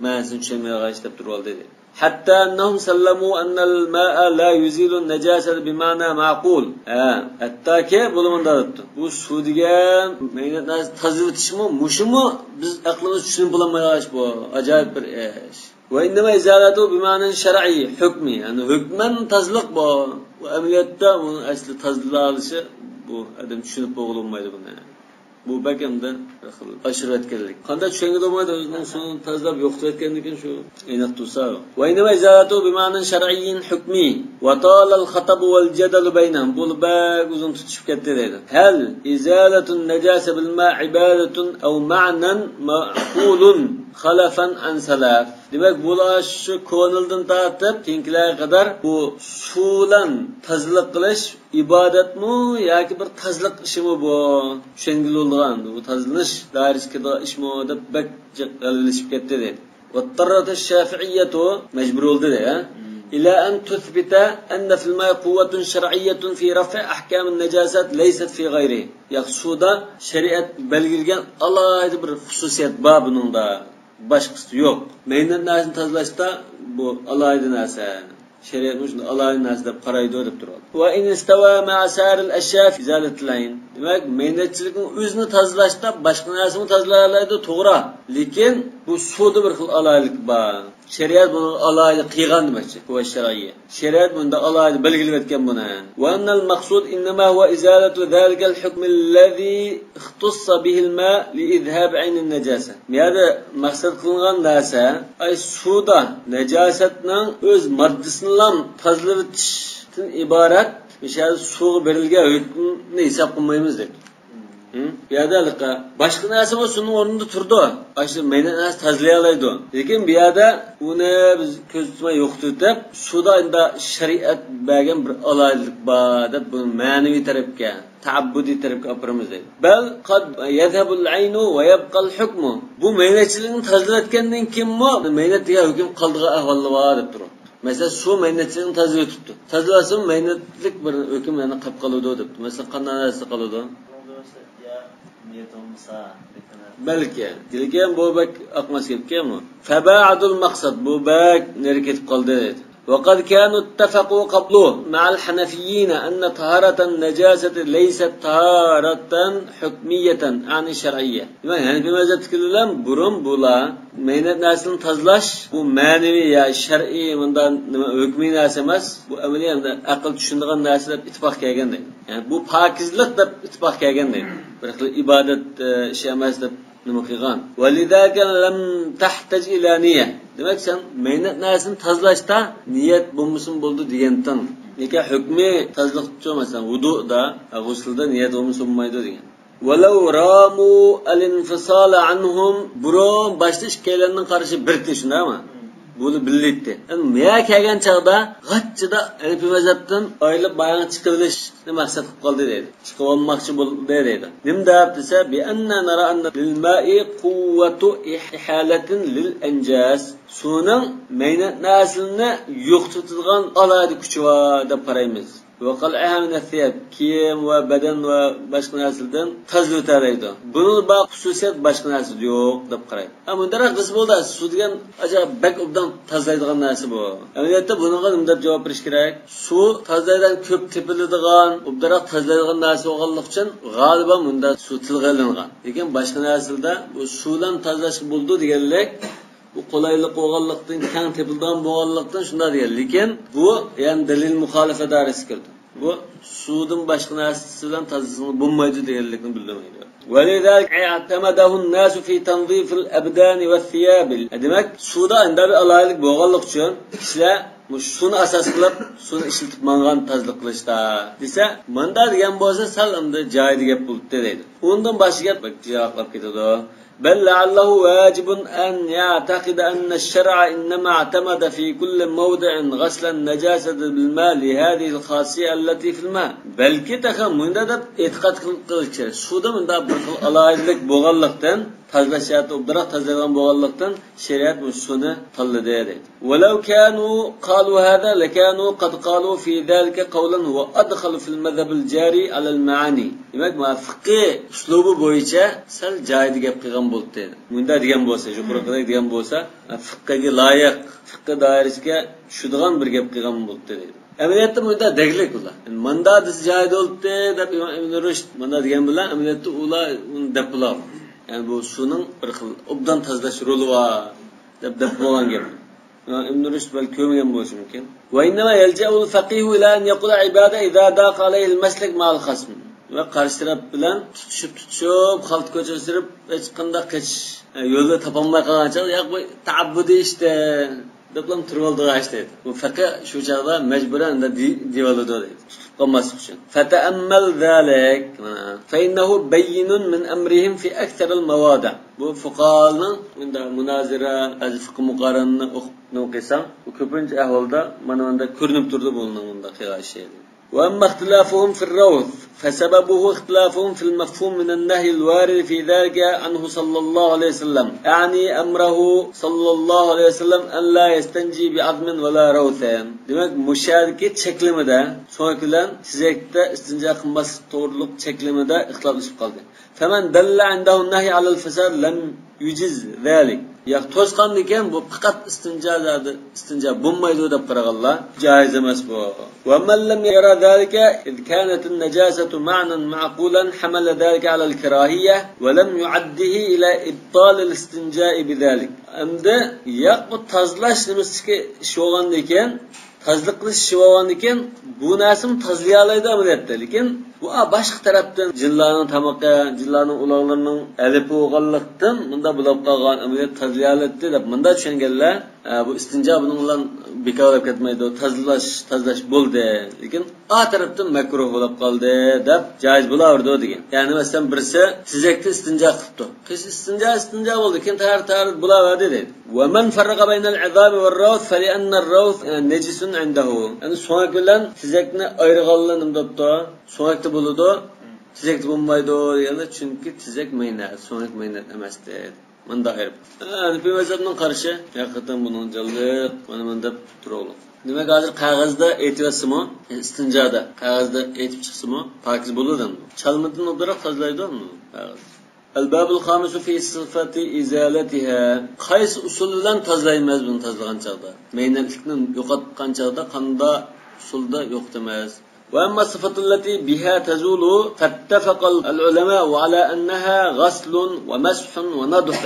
مەنىسىنى چۈشەنمەيدىغان ئىش دەپ تۇرۇۋالدى. حتى أنهم سلموا أن الماء لا يزيل النجاسة بمعنى معقول. ھە، ھەتتاكى بۇلار مۇنداق دەپتۇ. بۇ سۇ دېگەن مەينەت نەرسە تازىلىتىشمۇ، مۇشۇمۇ بىز ئەقلىمىز چۈشىنىپ بولالمايدىغان ئىش بۇ. ئاجايىپ بىر ئىش. وإنما إزالته بمعنى شرعي، حكمي. يەنى ھۆكمەن تازىلىق بۇ. بۇ ئەمەلىيەتتە ئۇنىڭ ئەسلى تازىلالىشى، بۇ ئادەم چۈشىنىپ بولغىلى بولمايدۇ بۇنى. بۇ بەك ئەمدى بىر خىل ئاشۇرۇۋەتكەنلىك. قانداق چۈشەنگىلى بولمايدۇ، ئۆزىنىڭ سۇنى تازىلاپ يوقىتىۋەتكەندىن كېيىن شۇ ئېنىق تۇرسا. وإنما إزالته بمعنى شرعي حكمي، وطال الخطب والجدل بينهم. بۇ بەك ئۇزۇن تۇتۇشۇپ كەتتى دەيدۇ. هل إزالة النجاسة بالماء عبادة أو معنى معقول خلفا عن سلف؟ دېمەك، بۇلار شۇ كونىلدىن تارتىپ كېيىنكىلەرگە قەدەر بۇ سۇ بىلەن تازىلىق قىلىش ئىبادەتمۇ ياكى بىر تازىلىق ئىشىمۇ بۇ؟ چۈشەنگىلى بولىدىغان، بۇ تازىلىنىش دائىرىسىگە كىرىدىغان ئىشمۇ دەپ بەك جىق غەلۋىلىشىپ كەتتى دەيدۇ. واضطرت الشافعية، مەجبۇر بولدى دەيدۇ، إلى أن تثبت أن في الماء قوة شرعية في رفع أحكام النجاسات ليست في غيره. ياق، سۇدا شەرىئەت بەلگىلىگەن ئالاھىدە بىر خۇسۇسىيەت بار بۇنىڭدا. باشقىسى يوق. مەينەت نەرسىنى تازىلاشتا بۇ ئالاھىدە نەرسە. شەرىئەتمۇ شۇنداق ئالاھىدە نەرسە دەپ قارايدۇ دەپ تۇرۇۋالدى. وإن استوى مع سائر الأشياء في إزالة العين. دېمەك، مەينەتچىلىكنىڭ ئۆزىنى تازىلاشتا باشقا نەرسىمۇ تازىلايالايدۇ، توغرا. لېكىن بۇ سۇدا بىر خىل ئالاھىدىلىك بار. شەرىئەت بۇنى ئالاھىدە قىلغان دېمەكچى. قۇۋۋەت شەرئىيە. شەرىئەت بۇندا ئالاھىدە بەلگىلىۋەتكەن بۇنى. وأن المقصود إنما هو إزالة ذلك الحكم الذي اختص به الماء لإذهاب عين النجاسة. بۇ يەردە مەقسەت قىلىنغان نەرسە، ئاي، سۇدا نەجاسەتنىڭ ئۆز ماددىسىنىلا تازىلىۋېتىشتىن ئىبارەت، مۇشۇ يەردە سۇغا بېرىلگەن ھۆكۈمنى ھېساب قىلمايمىز دەيدۇ. ھە؟ بۇ يەردە ھېلىقى باشقا نەرسە بولسا شۇنىڭ ئورنىدا تۇرىدۇ. ئاشۇ مەينەت نەرسە تازىلىيالايدۇ. لېكىن بۇ يەردە ئۇنى بىز كۆزىتىپ يوقىتىۋېتىپ، سۇدا ئەمدى شەرىئەت بەرگەن بىر ئالاھىدىلىك بار دەپ بۇنى مەنىۋى تەرەپكە، تەئەببۇدىي تەرەپكە ئاپىرىمىز دەيدۇ. بل قد يذهب العين ويبقى الحكم. بۇ مەينەتچىلىكنى تازىلىۋەتكەندىن كېيىنمۇ مەينەت دېگەن ھۆكۈم قالىدىغان ئەھۋاللار بار دەپ تۇرۇپ. مەسىلەن، سۇ مەينەتچىلىكنى تازىلىۋېتىپتۇ. تازىلىۋەتسىمۇ مەينەتلىك بىر ھۆكۈم يەنە قېلىپ قالىدۇ دەپتۇ. مەسىلەن، قانداق نەرسە قالىدۇ؟ بەلكى. لېكىن بۇ بەك ئاقماس گەپكەن بۇ. فبعد المقصد، بۇ بەك نېرى كېتىپ قالدى. وقد كانوا اتفقوا قبل مع الحنفيين أن طهارة النجاسة ليست طهارة حكمية، أعني شرعية. دېمەك، ھەنىفىي مەزھەپتىكىلەر بىلەن بۇرۇن بۇلار مەينەت نەرسىنى تازىلاش، بۇ مەنىۋى يا شەرئىي، مۇنداق نېمە، ھۆكمىي نەرسە ئەمەس، بۇ ئەمەلىي ھەمدە ئەقىل چۈشىنىدىغان نەرسە دەپ ئىتتىپاق كەلگەن دەيدۇ. يەنى بۇ پاكىزلىق دەپ ئىتتىپاق كەلگەن دەيدۇ. بىر خىل ئىبادەت، ئى، ئىشى ئەمەس دەپ نېمە قىلغان. ولذلك لم تحتج إلى نية. دېمەك، سەن مەينەت نەرسىنى تازىلاشتا نىيەت بولمىسىمۇ بولىدۇ دېگەنتىڭ. لېكىن ھۆكمى تازىلىقچۇ، مەسىلەن، ۋۇدۇدا، غۇسلدا نىيەت بولمىسا بولمايدۇ دېگەن. ولو راموا الانفصال عنهم، بۇرۇن باشتا ئىككىيلەننىڭ قارىشى بىر ئىدى، شۇنداقمۇ؟ بۇلار بىللىيتتى. ئەمما مەيەر كەلگەن چاغدا غاچچىدا ھەنىپىي مەزھەپتىن ئايرىلىپ، ماياڭ چىقىۋېلىشنى مەقسەت قىلىپ قالدى دەيدۇ. چىقىۋالماقچى بولدى دەيدۇ. نېمە دەپ دېسە، بِأَنَّا نَرَى أَنَّ لِلْمَاءِ قُوَّةَ إِحَالَةٍ لِلْأَنْجَاسِ. سۇنىڭ مەينەت نەرسىلىرىنى يوقىتىۋېتىدىغان ئالاھىدە كۈچى بار دەپ قارايمىز. وَقَلْعِهَا مِنَ الثِّيَابِ، كىيىم ۋە بەدەن ۋە باشقا نەرسىلەردىن تازىلىۋېتەلەيدۇ. بۇنىڭدا بار خۇسۇسىيەت باشقا نەرسىدە يوق دەپ قارايدۇ. ھە، مۇنداقراق دېسە بولىدۇ، سۇ دېگەن ئاجايىپ بەك ئوبدان تازىلايدىغان نەرسە بۇ. ئەمەلىيەتتە بۇنىڭغا نېمە دەپ جاۋاب بېرىش كېرەك؟ سۇ تازىلايدىغان، كۆپ تېپىلىدىغان، ئوبدانراق تازىلايدىغان نەرسە بولغانلىقى ئۈچۈن غالىبا مۇندا سۇ تىلغا ئېلىنغان. لېكىن باشقا نەرسىلەردە بۇ سۇ بىلەن تازىلاشقا بولىدۇ دېگەنلىك، بۇ قولايلىق بولغانلىقتىن، كەڭ تېپىلىدىغان بولغانلىقتىن شۇنداق دېگەن. لېكىن بۇ يەنە دەلىل مۇخالىپە دائىرىسىگە كىرىدۇ. بۇ سۇدىن باشقا نەرسە بىلەن تازىلىسىڭىز بولمايدۇ دېگەنلىكنى بىلدۈرمەيدۇ. وَلِذَلِكَ اعْتَمَدَهُ النَّاسُ فِي تَنْظِيفِ الْأَبْدَانِ وَالثِّيَابِ. دېمەك، سۇدا ئەندى بىر ئالاھىدىلىك بولغانلىقى ئۈچۈن كىشىلەر مۇشۇ سۇنى ئاساس قىلىپ، سۇنى ئىشلىتىپ ماڭغان تازىلىق قىلىشتا دېسە، مۇنداق دېگەن بولسا سەل ئەمدى جايىدا گەپ بولۇپتۇ دەيدۇ. ئۇندىن باشقا گەپ بەك يىراقلاپ كېتىدۇ. بل لعله واجب أن يعتقد أن الشرع إنما اعتمد في كل موضع غسل النجاسة بالماء لهذه الخاصية التي في الماء. بەلكى تېخى مۇنداق دەپ ئېتىقاد قىل-، قىلىش كېرەك. سۇدا مۇنداق بىر خىل ئالاھىدىلىك بولغانلىقتىن، تازىلاش جەھەتتە ئوبدانراق تازىلايدىغان بولغانلىقتىن، شەرىئەت مۇشۇ سۇنى تاللىدى دەيدۇ. ولو كانوا قالوا هذا لكانوا قد قالوا في ذلك قولا هو أدخل في المذهب الجاري على المعاني. دېمەك، مانا فىقھىي ئۇسلۇبى بويىچە سەل جايىدا گەپ قىلغان بولاتتى. مۇنداق دېگەن بولسا، يۇقىرىقىدەك دېگەن بولسا، فىقھىگە لايىق، فىقھى دائىرىسىگە چۈشىدىغان بىر گەپ قىلغان بولاتتى دەيدۇ. ئەمەلىيەتتە مۇنداق دەگلىك ئۇلار. يەنى مۇنداق دېسە جايىدا بولاتتى دەپ ئىمام ئىبن رۇشد مۇنداق دېگەن بىلەن ئەمەلىيەتتە ئۇلار ئۇنى دەپ بولالمىغان. يەنى بۇ سۇنىڭ بىر خىل ئوبدان تازىلاش رولى بار دەپ دەپ بولغان گەپ. ئىبن رۇشد بەلكى كۆرمىگەن بولۇشى مۇمكىن. وإنما يلجأ الفقيه إلى أن يقول عبادة إذا ضاق عليه المسلك مع الخصم. ۋە قارشى تەرەپ بىلەن تۇتۇشۇپ، تۇتۇشۇپ، خالتا كوچىغا سىرىپ، ھېچقانداق قېچىش يولى تاپالماي قالغان چاغدا، ياق، بۇ تەئەببۇدىي ئىش دە، دەپلا تۇرۇۋالىدىغان ئىش دەيدۇ. بۇ فەقىھ شۇ چاغدا مەجبۇرەن ئۇنداق دېي-، دېيىۋالىدۇ دەيدۇ. تۇتۇپ قالماسلىق ئۈچۈن. فتأمل ذلك. مانا. فإنه بين من أمرهم في أكثر المواضع. بۇ فۇقاھالارنىڭ مۇنداق مۇنازىرە، بەزى فىقھى مۇقارىنىنى ئوقۇپ نېمە قىلساڭ، بۇ كۆپىنچە ئەھۋالدا مانا مۇنداق كۆرۈنۈپ تۇرىدۇ بۇنىڭ مۇنداق قىلغان ئىشى. وأما اختلافهم في الروث فسببه اختلافهم في المفهوم من النهي الوارد في ذلك عنه صلى الله عليه وسلم، أعني أمره صلى الله عليه وسلم أن لا يستنجي بعظم ولا روث. دېمەك، مۇشۇ يەردىكى چەكلىمىدە سۆڭەك بىلەن تېزەكتە ئىستىنجا قىلماسلىق توغرۇلۇق چەكلىمىدە ئىختىلاپلىشىپ قالدى. فمن دل عنده النهي على الفساد لم يجز ذلك. ياق، توسقاندىكىن بۇ پەقەت ئىستىنجا زادى، ئىستىنجا بولمايدۇ دەپ قارىغانلار جائىز ئەمەس بۇ. ومن لم ير ذلك، إذ كانت النجاسة معنى معقولا، حمل ذلك على الكراهية ولم يعده إلى إبطال الاستنجاء بذلك. ئەمدى ياق، بۇ تازىلاش نېمىسىدىكى ئىش بولغاندىكىن، تازىلىق قىلىش ئىشى بولغاندىكىن، بۇ نەرسىنى تازىلىيالايدۇ ئەمەلىيەتتە. لېكىن بۇ، ئا، باشقا تەرەپتىن جىنلارنىڭ تامىقى، جىنلارنىڭ ئۇلاغلىرىنىڭ ئەلىپى بولغانلىقتىن مۇنداق بولۇپ قالغان، ئەمەلىيەتتە تازىلىيالايتتى دەپ مۇنداق چۈشەنگەنلەر، ئە، بۇ ئىستىنجا بۇنىڭ بىلەن بىكار بولۇپ كەتمەيدۇ، تازىلاش، تازىلاش بولدى. لېكىن ئا تەرەپتىن مەكرۇھ بولۇپ قالدى دەپ جائىز بولاۋېرىدۇ دېگەن. يەنى مەسىلەن، بىرسى تېزەكتە ئىستىنجا قىپتۇ. قىز ئىستىنجا، ئىستىنجا بولدى، كېيىن تەھارەت، تەھارەت بولاۋەردى دەيدۇ. ومن فرق بين العظام والروث فلأن الروث نجس عنده. يەنى سۆڭەك بىلەن تېزەكنى ئايرىغانلار نېمە دەپتۇ؟ سۆڭەكتە بولىدۇ، تېزەكتە بولمايدۇ دېگەندە، چۈنكى تېزەك مەينەت، سۆڭەك مەينەت ئەمەس دەيدۇ. مۇنداق ئېلىپ. ھەنىفىي مەزھەپنىڭ قارىشى، ھەقىقەتەن بۇنىڭ جانلىق، مانا مۇنداق تۇرۇقلۇق. دېمەك، ھازىر قەغەزدە ئېيتىۋەتسىمۇ، ئىستىنجادا قەغەزدە ئېيتىپ چىقسىمۇ، پاكىز بولىدۇ ئەمدى. چالمىدىن ئوبدانراق تازىلايدۇ ئەمدى قەغەز. الباب الخامس في صفة إزالتها. قايسى ئۇسۇل بىلەن تازىلايمىز بۇنى تازىلىغان چاغدا؟ مەينەتلىكنى يوقاتقان چاغدا قانداق ئۇسۇلدا يوقىتىمىز؟ وأما الصفة التي بها تزول فاتفق العلماء على أنها غسل ومسح ونضح.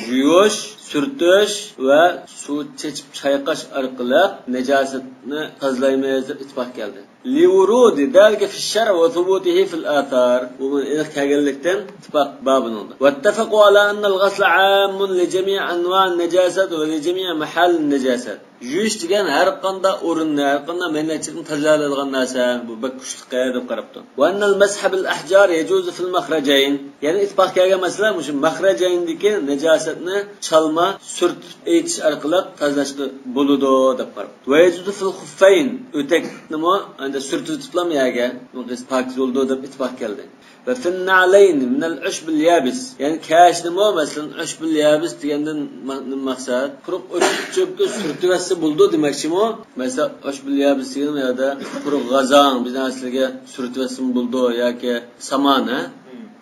يۇيۇش، سۈرتۈش ۋە سۇ چېچىپ چايقاش ئارقىلىق ناجاسەتنى تازىلايمىز دەپ ئىتتىپاق كەلدى. لورود ذلك في الشرع وثبوته في الآثار. بۇ ئېنىق كەلگەنلىكتىن ئىتتىپاق بار بۇنىڭدا. واتفقوا على أن الغسل عام لجميع أنواع النجاسات ولجميع محال النجاسات. يۇيۇش دېگەن ھەر قانداق ئورۇننى، ھەر قانداق مەينەتچىلىكنى تازىلايدىغان نەرسە، بۇ بەك كۈچلۈك دەپ قاراپتۇ. وأن المسح بالأحجار يجوز في المخرجين. يەنى ئىتتىپاق كەلگەن مەسىلە مۇشۇ مەخرەجەيندىكى نەجاسەتنى چالما، سۈرتۈپ ئېيتىش ئارقىلىق تازىلاشقا بولىدۇ دەپ قاراپتۇ. ويجوز في الخفين، ئۆتەكنىمۇ ئەندى سۈرتۈۋېتىپلا يەرگە، بۇ پاكىز بولىدۇ دەپ ئىتتىپاق كەلدى. وفي النعلين من العشب اليابس. يەنى كەشنىمۇ، مەسىلەن، عشب اليابس دېگەندىن ما-، نېمە مەقسەت؟ قۇرۇق ئۆتۈك چۆپكە سۈرتۈۋەتسە بولىدۇ دېمەكچىمۇ؟ مەسىلەن، عشب اليابس دېگەن يەردە قۇرۇق غازاڭ، بىر نەرسىلەرگە سۈرتۈۋەتسىمۇ بولىدۇ ياكى سامان، ھە؟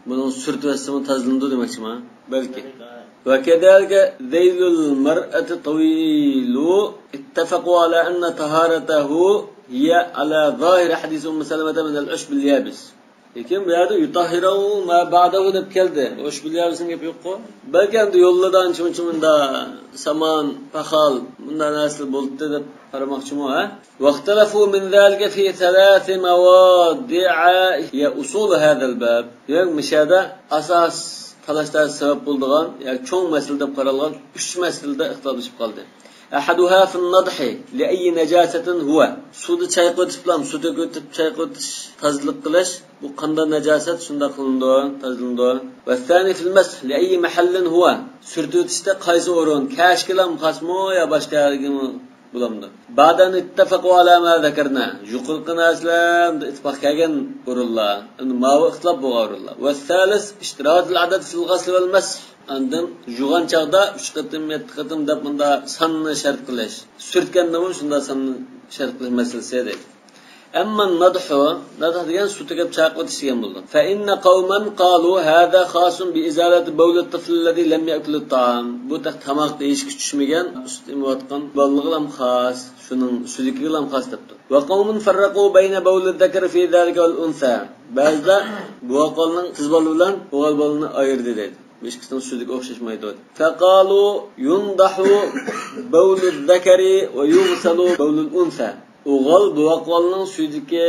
بۇنىڭ سۈرتۈۋەتسىمۇ تازىلىنىدۇ دېمەكچىما؟ بەلكى. وكذلك ذيل المرأة طويل، اتفقوا على أن طهارته هي على ظاهر حديث أم سلمة من العشب اليابس. لېكىن بۇ يەردە يطهره ما بعده دەپ كەلدى. ئۇشبۇ يابسنىڭ گېپى يوققۇ. بەلكى ئەمدى يوللىدا ئانچە-مۇنچە مۇندا سامان، پاخال، مۇنداق نەرسىلەر بولدى دەپ قارىماقچىمۇ، ھە؟ واختلفوا من ذلك في ثلاث مواضع هي أصول هذا الباب. ياق، مۇشۇ يەردە ئاساس تالاش-تارتىش سەۋەب بولىدىغان، ياكى چوڭ مەسىلە دەپ قارالغان ئۈچ مەسىلىدە ئىختىلاپلىشىپ قالدى. أحدها في النضح لأي نجاسة هو. سۇدا چايقىۋېتىپلا، سۇ تۆكۈۋېتىپ چايقىۋېتىش، تازىلىق قىلىش، بۇ قانداق ناجاسەت شۇنداق قىلىنىدۇ، تازىلىنىدۇ. والثاني في المسح لأي محل هو. سۈرتۈۋېتىشتە قايسى ئورۇن، كەشكىلا خاسمۇ يا باشقا يەرگىمۇ بولامدۇ؟ بعد أن اتفقوا على ما ذكرنا. يۇقىرىقى نەرسىلەر ئىتتىپاق كەلگەن ئورۇنلار، ئەمدى ماۋۇ ئىختىلاپ بولغان ئورۇنلار. والثالث اشتراط العدد في الغسل والمسح. ئاندىن يۇغان چاغدا ئۈچ قېتىم، يەتتە قېتىم دەپ مۇنداق ساننى شەرت قىلىش. سۈرتكەندىمۇ شۇنداق ساننى شەرت قىلىش مەسىلىسى دەيدۇ. أما النضح، نضح دېگەن سۇ تۆكۈپ چايقىۋېتىش دېگەن بولىدۇ. فإن قوما قالوا هذا خاص بإزالة بول الطفل الذي لم يأكل الطعام. بۇ تېخى تاماق يېيىشكە چۈشمىگەن، سۈت ئېمىۋاتقان بالىغىلا خاس، شۇنىڭ سۈيدۈكىگىلا خاس دەپتۇ. وقوم فرقوا بين بول الذكر في ذلك والأنثى. بەزىلەر بوۋاق بالىنىڭ قىز بالا بىلەن ئوغۇل بالىنى ئايرىدى دەيدۇ. بۇ ئىككىسىنىڭ سۈيدۈكى ئوخشاشمايدۇ. فقالوا ينضح بول الذكر ويغسل بول الأنثى. ئوغۇل بوۋاق بالىنىڭ سۈيدۈكى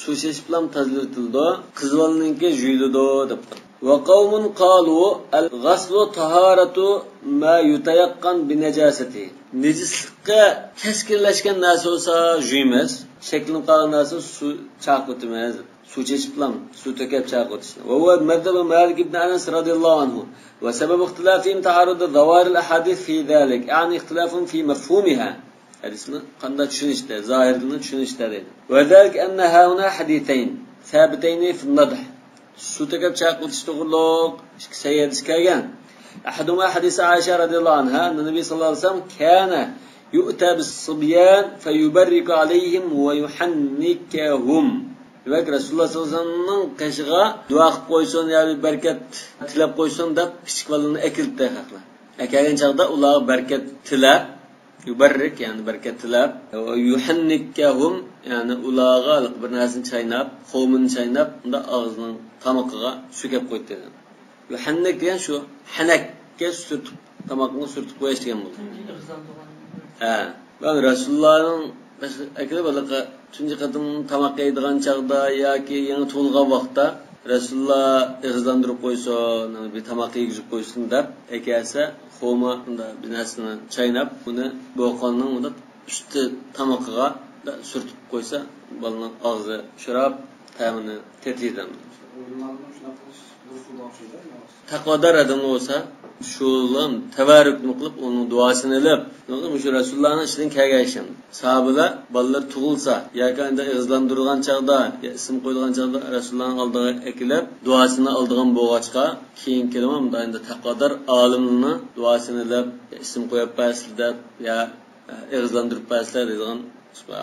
سۇ چېچىپلا تازىلىتىلىدۇ، قىز بالىنىڭكى يۇيۇلىدۇ دەپتۇ. وقوم قالوا الغسل طهارة ما يتيقن بنجاسته. نىجىسلىققا كەسكىنلەشكەن نەرسە بولسا يۇيىمىز، شەكلىنىپ قالغان نەرسە سۇ چاقىۋېتىمىز. سۇ چېچىپلا، سۇ تۆكۈپ چاقىۋېتىشنى. وهو مذهب مالك بن أنس رضي الله عنه. وسبب اختلافهم تعارض ظواهر الأحاديث في ذلك، يعني اختلاف في مفهومها. ھەدىسنى قانداق چۈشىنىشتە، زاھىرىنى چۈشىنىشتە دەيدۇ. وذلك أن هاهنا حديثين ثابتين في النضح. سۇ تۆكۈپ چاقىۋېتىش توغرۇلۇق ئىككى سەھىھ ھەدىس كەلگەن. أحدهما حديث عائشة رضي الله عنها أن النبي صلى الله عليه وسلم كان يؤتى بالصبيان فيبرك عليهم ويحنكهم. دېمەك، رەسۇلۇللاھ سەللەللاھۇ ئەلەيھى ۋەسەللەمنىڭ قېشىغا دۇئا قىلىپ قويسۇن، يا بىر بەرىكەت تىلەپ قويسۇن دەپ كىچىك بالىلارنى ئەكېلىپتۇ خەقلەر. ئەكەلگەن چاغدا ئۇلارغا بەرىكەت تىلەپ، يۇبەررىك، يەنى بەرىكەت تىلەپ، يۇھەننىككەھۇم، يەنى ئۇلارغا بىر نەرسىنى چايناپ، خورمىنى چايناپ، ئۇنداق ئاغزىنىڭ تامىقىغا سۆكۈپ قويدى. يۇھەننىك دېگەن شۇ ھەنەككە سۈرتۈپ، تاماقنى سۈرتۈپ قويۇش دېگەن بولىدۇ. ھە. مەن رەسۇلۇللانىڭ ئەكىلىپ ھېلىقى تۇنجى قېتىم تاماق يەيدىغان چاغدا ياكى يېڭى تۇغۇلغان ۋاقىتتا رەسۇلۇللا ئېغىزلاندۇرۇپ قويسۇن، بىر تاماق يېگۈزۈپ قويسۇن دەپ ئەكەلسە، خورما بىر نەرسىنى چايناپ، ئۇنى بوۋاقلارنىڭ ئۇنداق ئۈستى تامىقىغا سۈرتۈپ قويسا، بالىنىڭ ئاغزى پۇشراپ، تەمىنى تېتىيدۇ. تەقۋادار ئادەم بولسا، شۇلام تەۋەررۈكنى قىلىپ، ئۇنىڭ دۇئاسىنى ئېلىپ، مۇشۇ رەسۇلۇللانىڭ ئىچىدىن كەلگەن ئىش. ساھابىلەر بالىلىرى تۇغۇلسا ياكى ئەندى ئېغىزلاندۇرىدىغان چاغدا، يا ئىسىم قويىدىغان چاغدا رەسۇلۇللانىڭ ئالدىغا ئەكېلىپ، دۇئاسىنى ئالىدىغان بولغاچقا، كېيىن كېلىپ مۇنداق ئەندى تەقۋادار ئالىملارنىڭ دۇئاسىنى ئېلىپ، يا ئىسىم قويۇپ بەرسىلە دەپ، يا ئېغىزلاندۇرۇپ بەرسىلە دەيدىغان.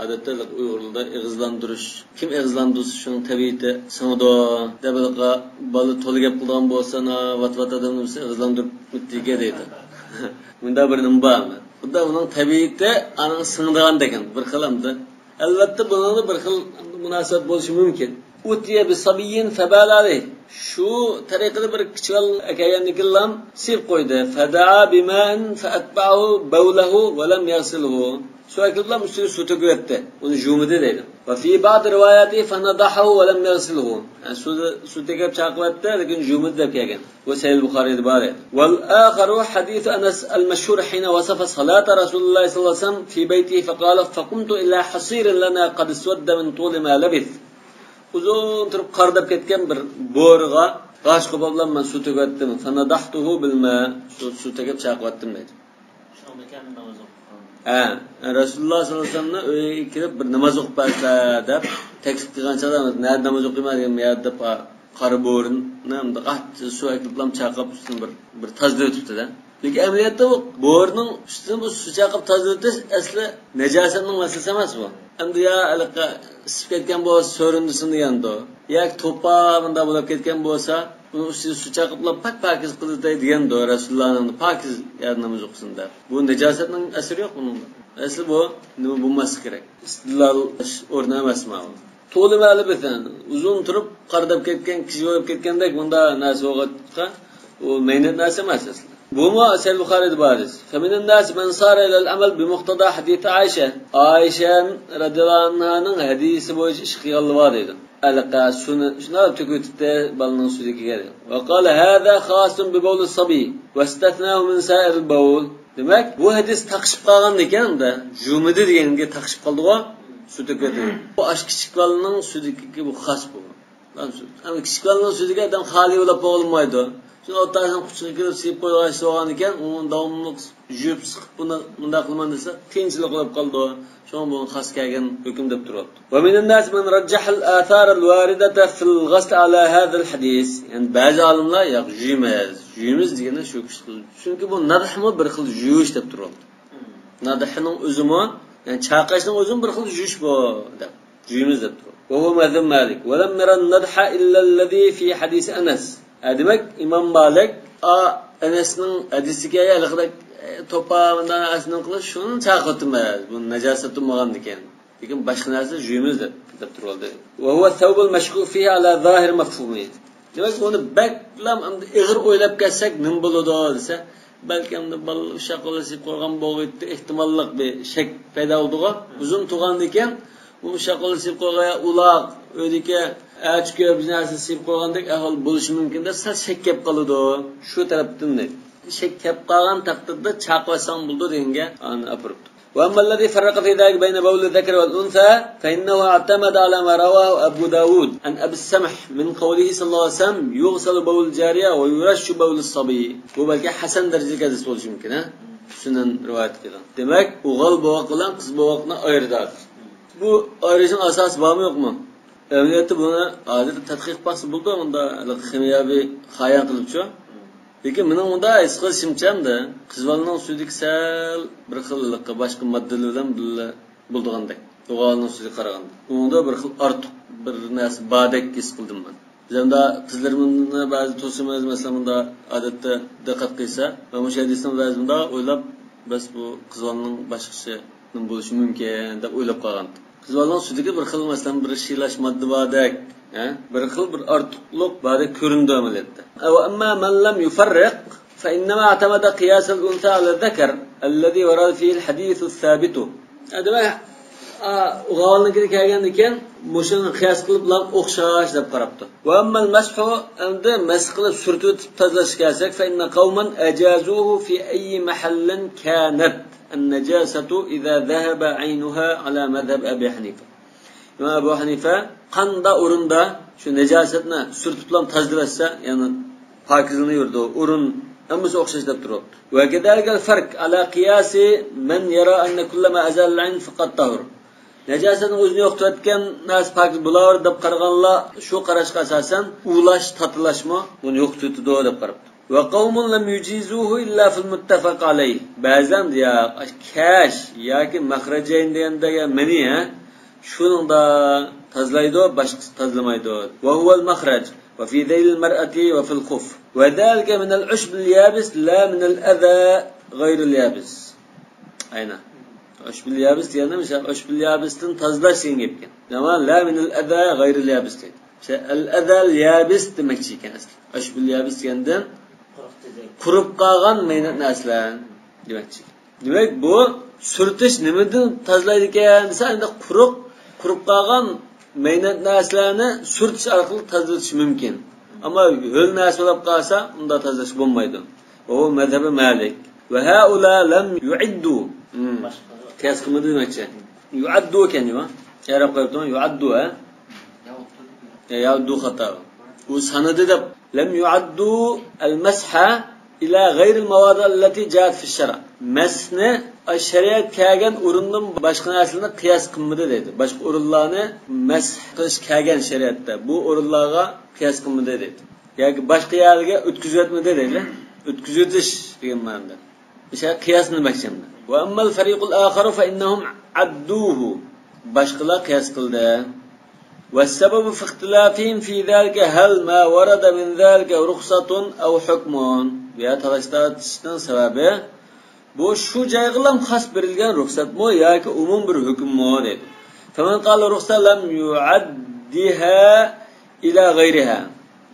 ئادەتتە ئۇيغۇرلاردا ئېغىزلاندۇرۇش، كىم ئېغىزلاندۇرسا شۇنىڭ تەبىئىتى سىڭىدۇ دەپ، بالا تولا گەپ قىلىدىغان بولسا، ۋات-ۋات ئادەم بولسا ئېغىزلاندۇرۇپ ئۆتتىكەن دەيدۇ. مۇنداق بىر نېمە بار. خۇددى ئۇنىڭ تەبىئىتى ئانىڭ سىڭىدىغاندەك بىر خىل ئەمدى. ئەلۋەتتە، بۇنىڭدا بىر خىل مۇناسىۋەت بولۇشى مۇمكىن. أتي بصبي فبال عليه. شۇ تەرىقىدە بىر كىچىك بالا ئەكەلگەندىكىنلا سىيىپ قويدى. فدعا بماء فأتبعه بوله ولم يغسله. سۇ ئەكىلىپلا ئۈستىگە سۇ تۆكۈۋەتتى. ئۇنى جۇمىدى دەيدۇ. وفي بعض الروايات فنضحه ولم يغسله. يەنى سۇ، سۇ تېگىپ چاقىۋەتتى، لېكىن جۇمىدى دەپ كەلگەن. بۇ سەھىھ بۇخارىيدا بار ئىدى. والآخر حديث أنس المشهور حين وصف صلاة رسول الله صلى الله عليه وسلم في بيته فقال: فقمت إلى حصير لنا قد اسود من طول ما لبث. ئۇزۇن تۇرۇپ قارىداپ كەتكەن بىر بورىغا غاچ قوپاپ بىلەن مەن سۇ تۆكۈۋەتتىم. فنضحته بالماء. سۇ، سۇ تېگىپ چاقىۋەتتىم دەيدۇ. شۇنىڭدىكى ناماز ئوقۇغان. ھە، رەسۇلۇللاھ سەللەللاھۇ ئەلەيھى ۋەسەللەمنى ئۆيگە كېلىپ بىر ناماز ئوقۇپ بەرسە دەپ تەكلىپ قىلغان چاغدا، نەدە ناماز ئوقۇيمەن دېگەن يەردە پا-، قارا بورىنى ئۇنداق ئات سۇ ئەكىلىپلا چاقاپ ئۈستىنى بىر، بىر تازىلىۋېتىپتۇ-دە. لېكىن ئەمەلىيەتتە بۇ بورىنىڭ ئۈستىنى بۇ سۇ چاقاپ تازىلىۋېتىش ئەسلى نەجاسەتنىڭ مەسىلىسى ئەمەس بۇ. ئەمدى يا ھېلىقى ئىسسىپ كەتكەن بولسا سۆرۈندۈرسۇن دېگەندۇ. ياكى توپا مۇنداق بولۇپ كەتكەن بولسا، ئۇنىڭ ئۈستىگە سۇ چاقىپلا پاك پاكىز قىلىۋېتەي دېگەندۇ رەسۇلۇللاھنىڭ پاكىز يەردە ناماز ئوقۇسۇن دەپ. بۇ نەجاسەتنىڭ ئەسىرى يوق بۇنىڭدا. ئەسلى بۇ نېمە بولماسلىقى كېرەك. ئىستىدلال ئورنى ئەمەس ماۋۇ. تولىمالى بىتەن، ئۇزۇن تۇرۇپ قارىداپ كەتكەن، كىشى بولۇپ كەتكەندەك بۇنداق نەرسە بولغاچقا، ئۇ مەينەت نەرسە ئەمەس ئەسلى. بۇمۇ سەھىھ بۇخارىيدا بار ھەدىس. فمن الناس من سار إلى العمل بمقتضى حديث عائشة. ئائىشە رەزىياللاھۇ ئەنھانىڭ ھەدىسى بويىچە ئىش قىلغانلار بار دەيدۇ. ئەلقە سۇنى شۇنداق تۆكۈۋېتىپتۇ بالىنىڭ سۈيدۈكىگە. وقال هذا خاص ببول الصبي واستثناه من سائر البول. دېمەك، بۇ ھەدىس تاقىشىپ قالغان ئىكەن-دە، جۇمىدى دېگەنگە تاقىشىپ قالدىغۇ، سۇ تۆكۈۋېتىدۇ. بۇ ئاشۇ كىچىك بالىنىڭ سۈيدۈكىگە بۇ خاس بۇ. ئەمما كىچىك بالىنىڭ سۈيدۈكى ئادەم خالىي بولاپ بولمايدۇ. شۇنى ئوتتۇرىسىنىڭ قۇچىقىغا كىرىپ سىيىپ قويغان ئىش بولغان ئىكەن، ئۇنى داۋاملىق يۇيۇپ سىقىپ بۇنى مۇنداق قىلىمەن دېسە، قىيىنچىلىق بولۇپ قالىدۇ. شۇڭا بۇ خاس كەلگەن ھۆكۈم دەپ تۇرۇۋاتىدۇ. ومن الناس من رجح الآثار الواردة في الغسل على هذا الحديث. يەنى بەزى ئالىملار ياق، يۇيىمىز، يۇيىمىز دېگەننى شۇ كىشى قىلىدۇ. چۈنكى بۇ نەدھمۇ بىر خىل يۇيۇش دەپ تۇرۇۋاتىدۇ. نەدھنىڭ ئۆزىمۇ، يەنى چاقاشنىڭ ئۆزىمۇ بىر خىل يۇيۇش بۇ دەپ. جۇيىمىز دەپ تۇرۇپ. وهو مذهب مالك. ولم ير النضح إلا الذي في حديث أنس. ھە، دېمەك، ئىمام مالىك، ئا، ئەنەسنىڭ ھەدىسىگە ھېلىقىدەك، ئە، توپا، مۇنداق نەرسىنى قىلىش، شۇنى چاقىتىمىز. بۇ نەجاسەت بولمىغاندىكىن. لېكىن باشقا نەرسە جۇيىمىز دەپ، دەپ تۇرۇۋالدى. وهو الثوب المشكوك فيه على ظاهر مفهومه. دېمەك، ئۇنى بەكلا ئەمدى ئېغىر ئويلاپ كەتسەك، نېمە بولىدۇ دېسە، بەلكى ئەمدى بالىلار ئۇششاق قولى سىيىپ قويغان بولغىيتتى، ئېھتىماللىق بىر شەك پەيدا بولىدىغۇ. ئۇزۇن تۇرغاندىكىن، ئۇ ئۇششاق قولى سىيىپ قويغان يا ئۇلاق، ئۆيدىكى ئەتىكى بىر نەرسە سىيىپ قويغاندەك ئەھۋال بولۇشى مۇمكىن دەپ سەل شەك كەپ قالىدۇ. شۇ تەرەپتىن شەك كەپ قالغان تەقدىردە چاقىۋەتسەڭ بولىدۇ دېگەنگە ئاپىرىپتۇ. وأما الذي فرق في ذلك بين بول الذكر والأنثى فإنه اعتمد على ما رواه أبو داود عن أبي السمح من قوله صلى الله عليه وسلم: يغسل بول الجارية ويرش بول الصبي. بۇ بەلكى ھەسەن دەرىجىلىك ھەدىس بولۇشى مۇمكىن، ھە؟ سۈنەن رىۋايەت قىلغان. دېمەك، ئوغۇل بوۋاق بىلەن قىز بوۋاقنى ئايرىدۇ. بۇ ئايرىشنىڭ ئاساسى بارمۇ يوقمۇ؟ ئەمەلىيەتتە بۇنى ھازىر تەتقىق قىلسا بولىدۇ، مۇندا خىمىيەۋى خايان قىلىپچۇ. لېكىن مېنىڭ مۇندا ھېس قىلىشىمچە، ئەمدى قىز بالىنىڭ سۈيدۈكى سەل بىر خىل باشقا ماددىلار بىلەن بىللە بولىدىغاندەك، ئوغۇل بالىنىڭ سۈيدۈكىگە قارىغاندا. ئۇنىڭدا بىر خىل ئارتۇق بىر نەرسە باردەك ھېس قىلدىم مەن. بىز ئەمدى قىزلىرىمىزنى بەزى توسىمىز، مەسىلەن، مۇندا ئادەتتە دىققەت قىلسا، مەن مۇشۇ ھەدىسنىڭ بەزى مۇنداق ئويلاپ، بەس، بۇ قىز بالىنىڭ باشقىچە نېمە بولۇشى مۇمكىن دەپ ئويلاپ قالغانتىم. قىز بالىنىڭ سۈيدۈكىدە بىر خىل، مەسىلەن، بىر شىلاش ماددا باردەك، ھە؟ بىر خىل بىر ئارتۇقلۇق باردەك كۆرۈندى ئەمەلىيەتتە. وأما من لم يفرق فإنما اعتمد قياس الأنثى على الذكر الذي ورد فيه الحديث الثابت. دېمەك، ئا، ئوغۇلنىڭكىگە كەلگەندىن كېيىن مۇشۇنى قىياس قىلىپلا ئوخشاش دەپ قاراپتۇ. وأما المسح، ئەمدى مەسخ قىلىپ سۈرتۈۋېتىپ تازىلاشقا كەلسەك، فإن قوما أجازوه في أي محل كانت النجاسة إذا ذهب عينها على مذهب أبي حنيفة. ئىمام ئەبۇ ھەنىفە قانداق ئورۇندا شۇ نەجاسەتنى سۈرتۈپلا تازىلىۋەتسە، يەنى پاكىزلىنىۋېرىدۇ، ئورۇن ھەممىسى ئوخشاش دەپ تۇرۇپتۇ. وكذلك الفرق على قياس من يرى أن كلما أزال العين فقد طهر. نەجاسەتنى ئۆزىنى يوقىتىۋەتكەن نەرسە پاكىز بولاۋېرىدۇ دەپ قارىغانلار شۇ قاراشقا ئاساسەن ئۇۋىلاش، تاتىلاشمۇ بۇنى يوقىتىۋېتىدۇ دەپ قاراپتۇ. وقوم لم يجيزوه إلا في المتفق عليه. بەزىلەر ياق، كەش ياكى مەخرەجەين دېگەندە مەنى، ھە؟ شۇنىڭدا تازىلايدۇ، باشقىسى تازىلىمايدۇ. وهو المخرج وفي ذيل المرأة وفي الخف. وذلك من العشب اليابس لا من الأذى غير اليابس. ئەينە. عشب اليابس دېگەندە مىسال، عشب اليابستىن تازىلاش دېگەن گەپكەن. ئەمما لا من الأذى غير اليابس دەيدۇ. مىسال، الأذى اليابس دېمەكچى ئىكەن ئەسلى. عشب اليابس دېگەندىن قۇرۇپ قالغان مەينەت نەرسىلەر دېمەكچى. دېمەك، بۇ سۈرتۈش نېمىدىن تازىلايدىكەن دېسە، ئەمدى قۇرۇق، قۇرۇپ قالغان مەينەت نەرسىلەرنى سۈرتۈش ئارقىلىق تازىلىتىش مۇمكىن. ئەمما ھۆل نەرسە بولۇپ قالسا، ئۇنداق تازىلاش بولمايدۇ. ئۇ مەزھەبى مالىك. ۋە ھەئۇلا لەم يۇئەددۇ. مم. قىياس قىلمىدى دېمەكچى. يۇئەددۇ ئىكەن، يۇ. ئەرەب قويۇپتۇ، يۇئەددۇ، ھە؟ يەئۇددۇ خاتا. ئۇ سانىدى دەپ. لەم يۇئەددۇ ئەل مەسھە ئىلا غەيرىل مەۋادىئ ئەللەتى جائەت فىش شەرئ. مەسنى شەرىئەت كەلگەن ئورۇندىن باشقا نەرسىلەرنى قىياس قىلمىدى دەيدۇ. باشقا ئورۇنلارنى مەسھ قىلىش كەلگەن شەرىئەتتە. بۇ ئورۇنلارغا قىياس قىلمىدى دەيدۇ. ياكى باشقا يەرگە ئۆتكۈزۈۋەتمىدى دەيدۇ. ئۆتكۈزۈۋېتىش دېگەن مەنىدە. مىسال، قىياسنى دېمەكچى ئەمدى. ۋە ئەممەل فەرىقۇل ئاخەرۇ فەئىننەھۇم ئەددۇھۇ. باشقىلار قىياس قىلدى. ۋەسسەبەبۇ فىختىلافىھىم فى زالىكە ھەل ما ۋەرەدە مىن زالىكە رۇخسەتۇن ئەۋ ھۇكمۇن. بۇ يەردە تالاش تارتىشنىڭ سەۋەبى، بۇ شۇ جايغىلا خاس بېرىلگەن رۇخسەتمۇ ياكى ئومۇمىي بىر ھۆكۈممۇ دەيدۇ. فەمەن قالە رۇخسە لەم يۇئەددىھا ئىلا غەيرىھا.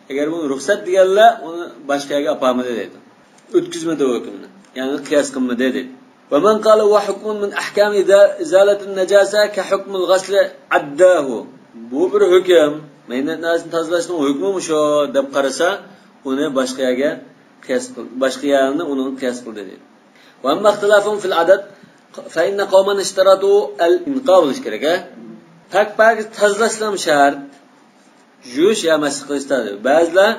ئەگەر بۇنى رۇخسەت دېگەنلەر ئۇنى باشقا يەرگە ئاپارمىدى دەيدۇ. ئۆتكۈزمىدى ئۇ ھۆكۈمنى. يەنى قىياس قىلمىدى دەيدۇ. ۋەمەن قالە ھۇۋە ھۇكمۇن مىن ئەھكامى ئىزالەتىن نەجاسە كەھۇكمىل غەسلى ئەدداھۇ. بۇ بىر ھۆكۈم. مەينەت نەرسىنى تازىلاشنىڭ ھۆكمى مۇشۇ دەپ قارىسا، ئۇنى باشقا يەرگە قىياس قىل-، باشقا يەرنى ئۇنىڭغا قىياس قىلدى دەيدۇ. ۋەئەمما ئىختىلافۇھۇم فىل ئەدەد فەئىننە قەۋمەن ئىشتەرەتۇ ئەل ئىنقا بولۇش كېرەك، ھە؟ پاك-پاكىز تازىلاشلام شەرت. يۇيۇش يا مەسخ قىلىشتا. بەزىلەر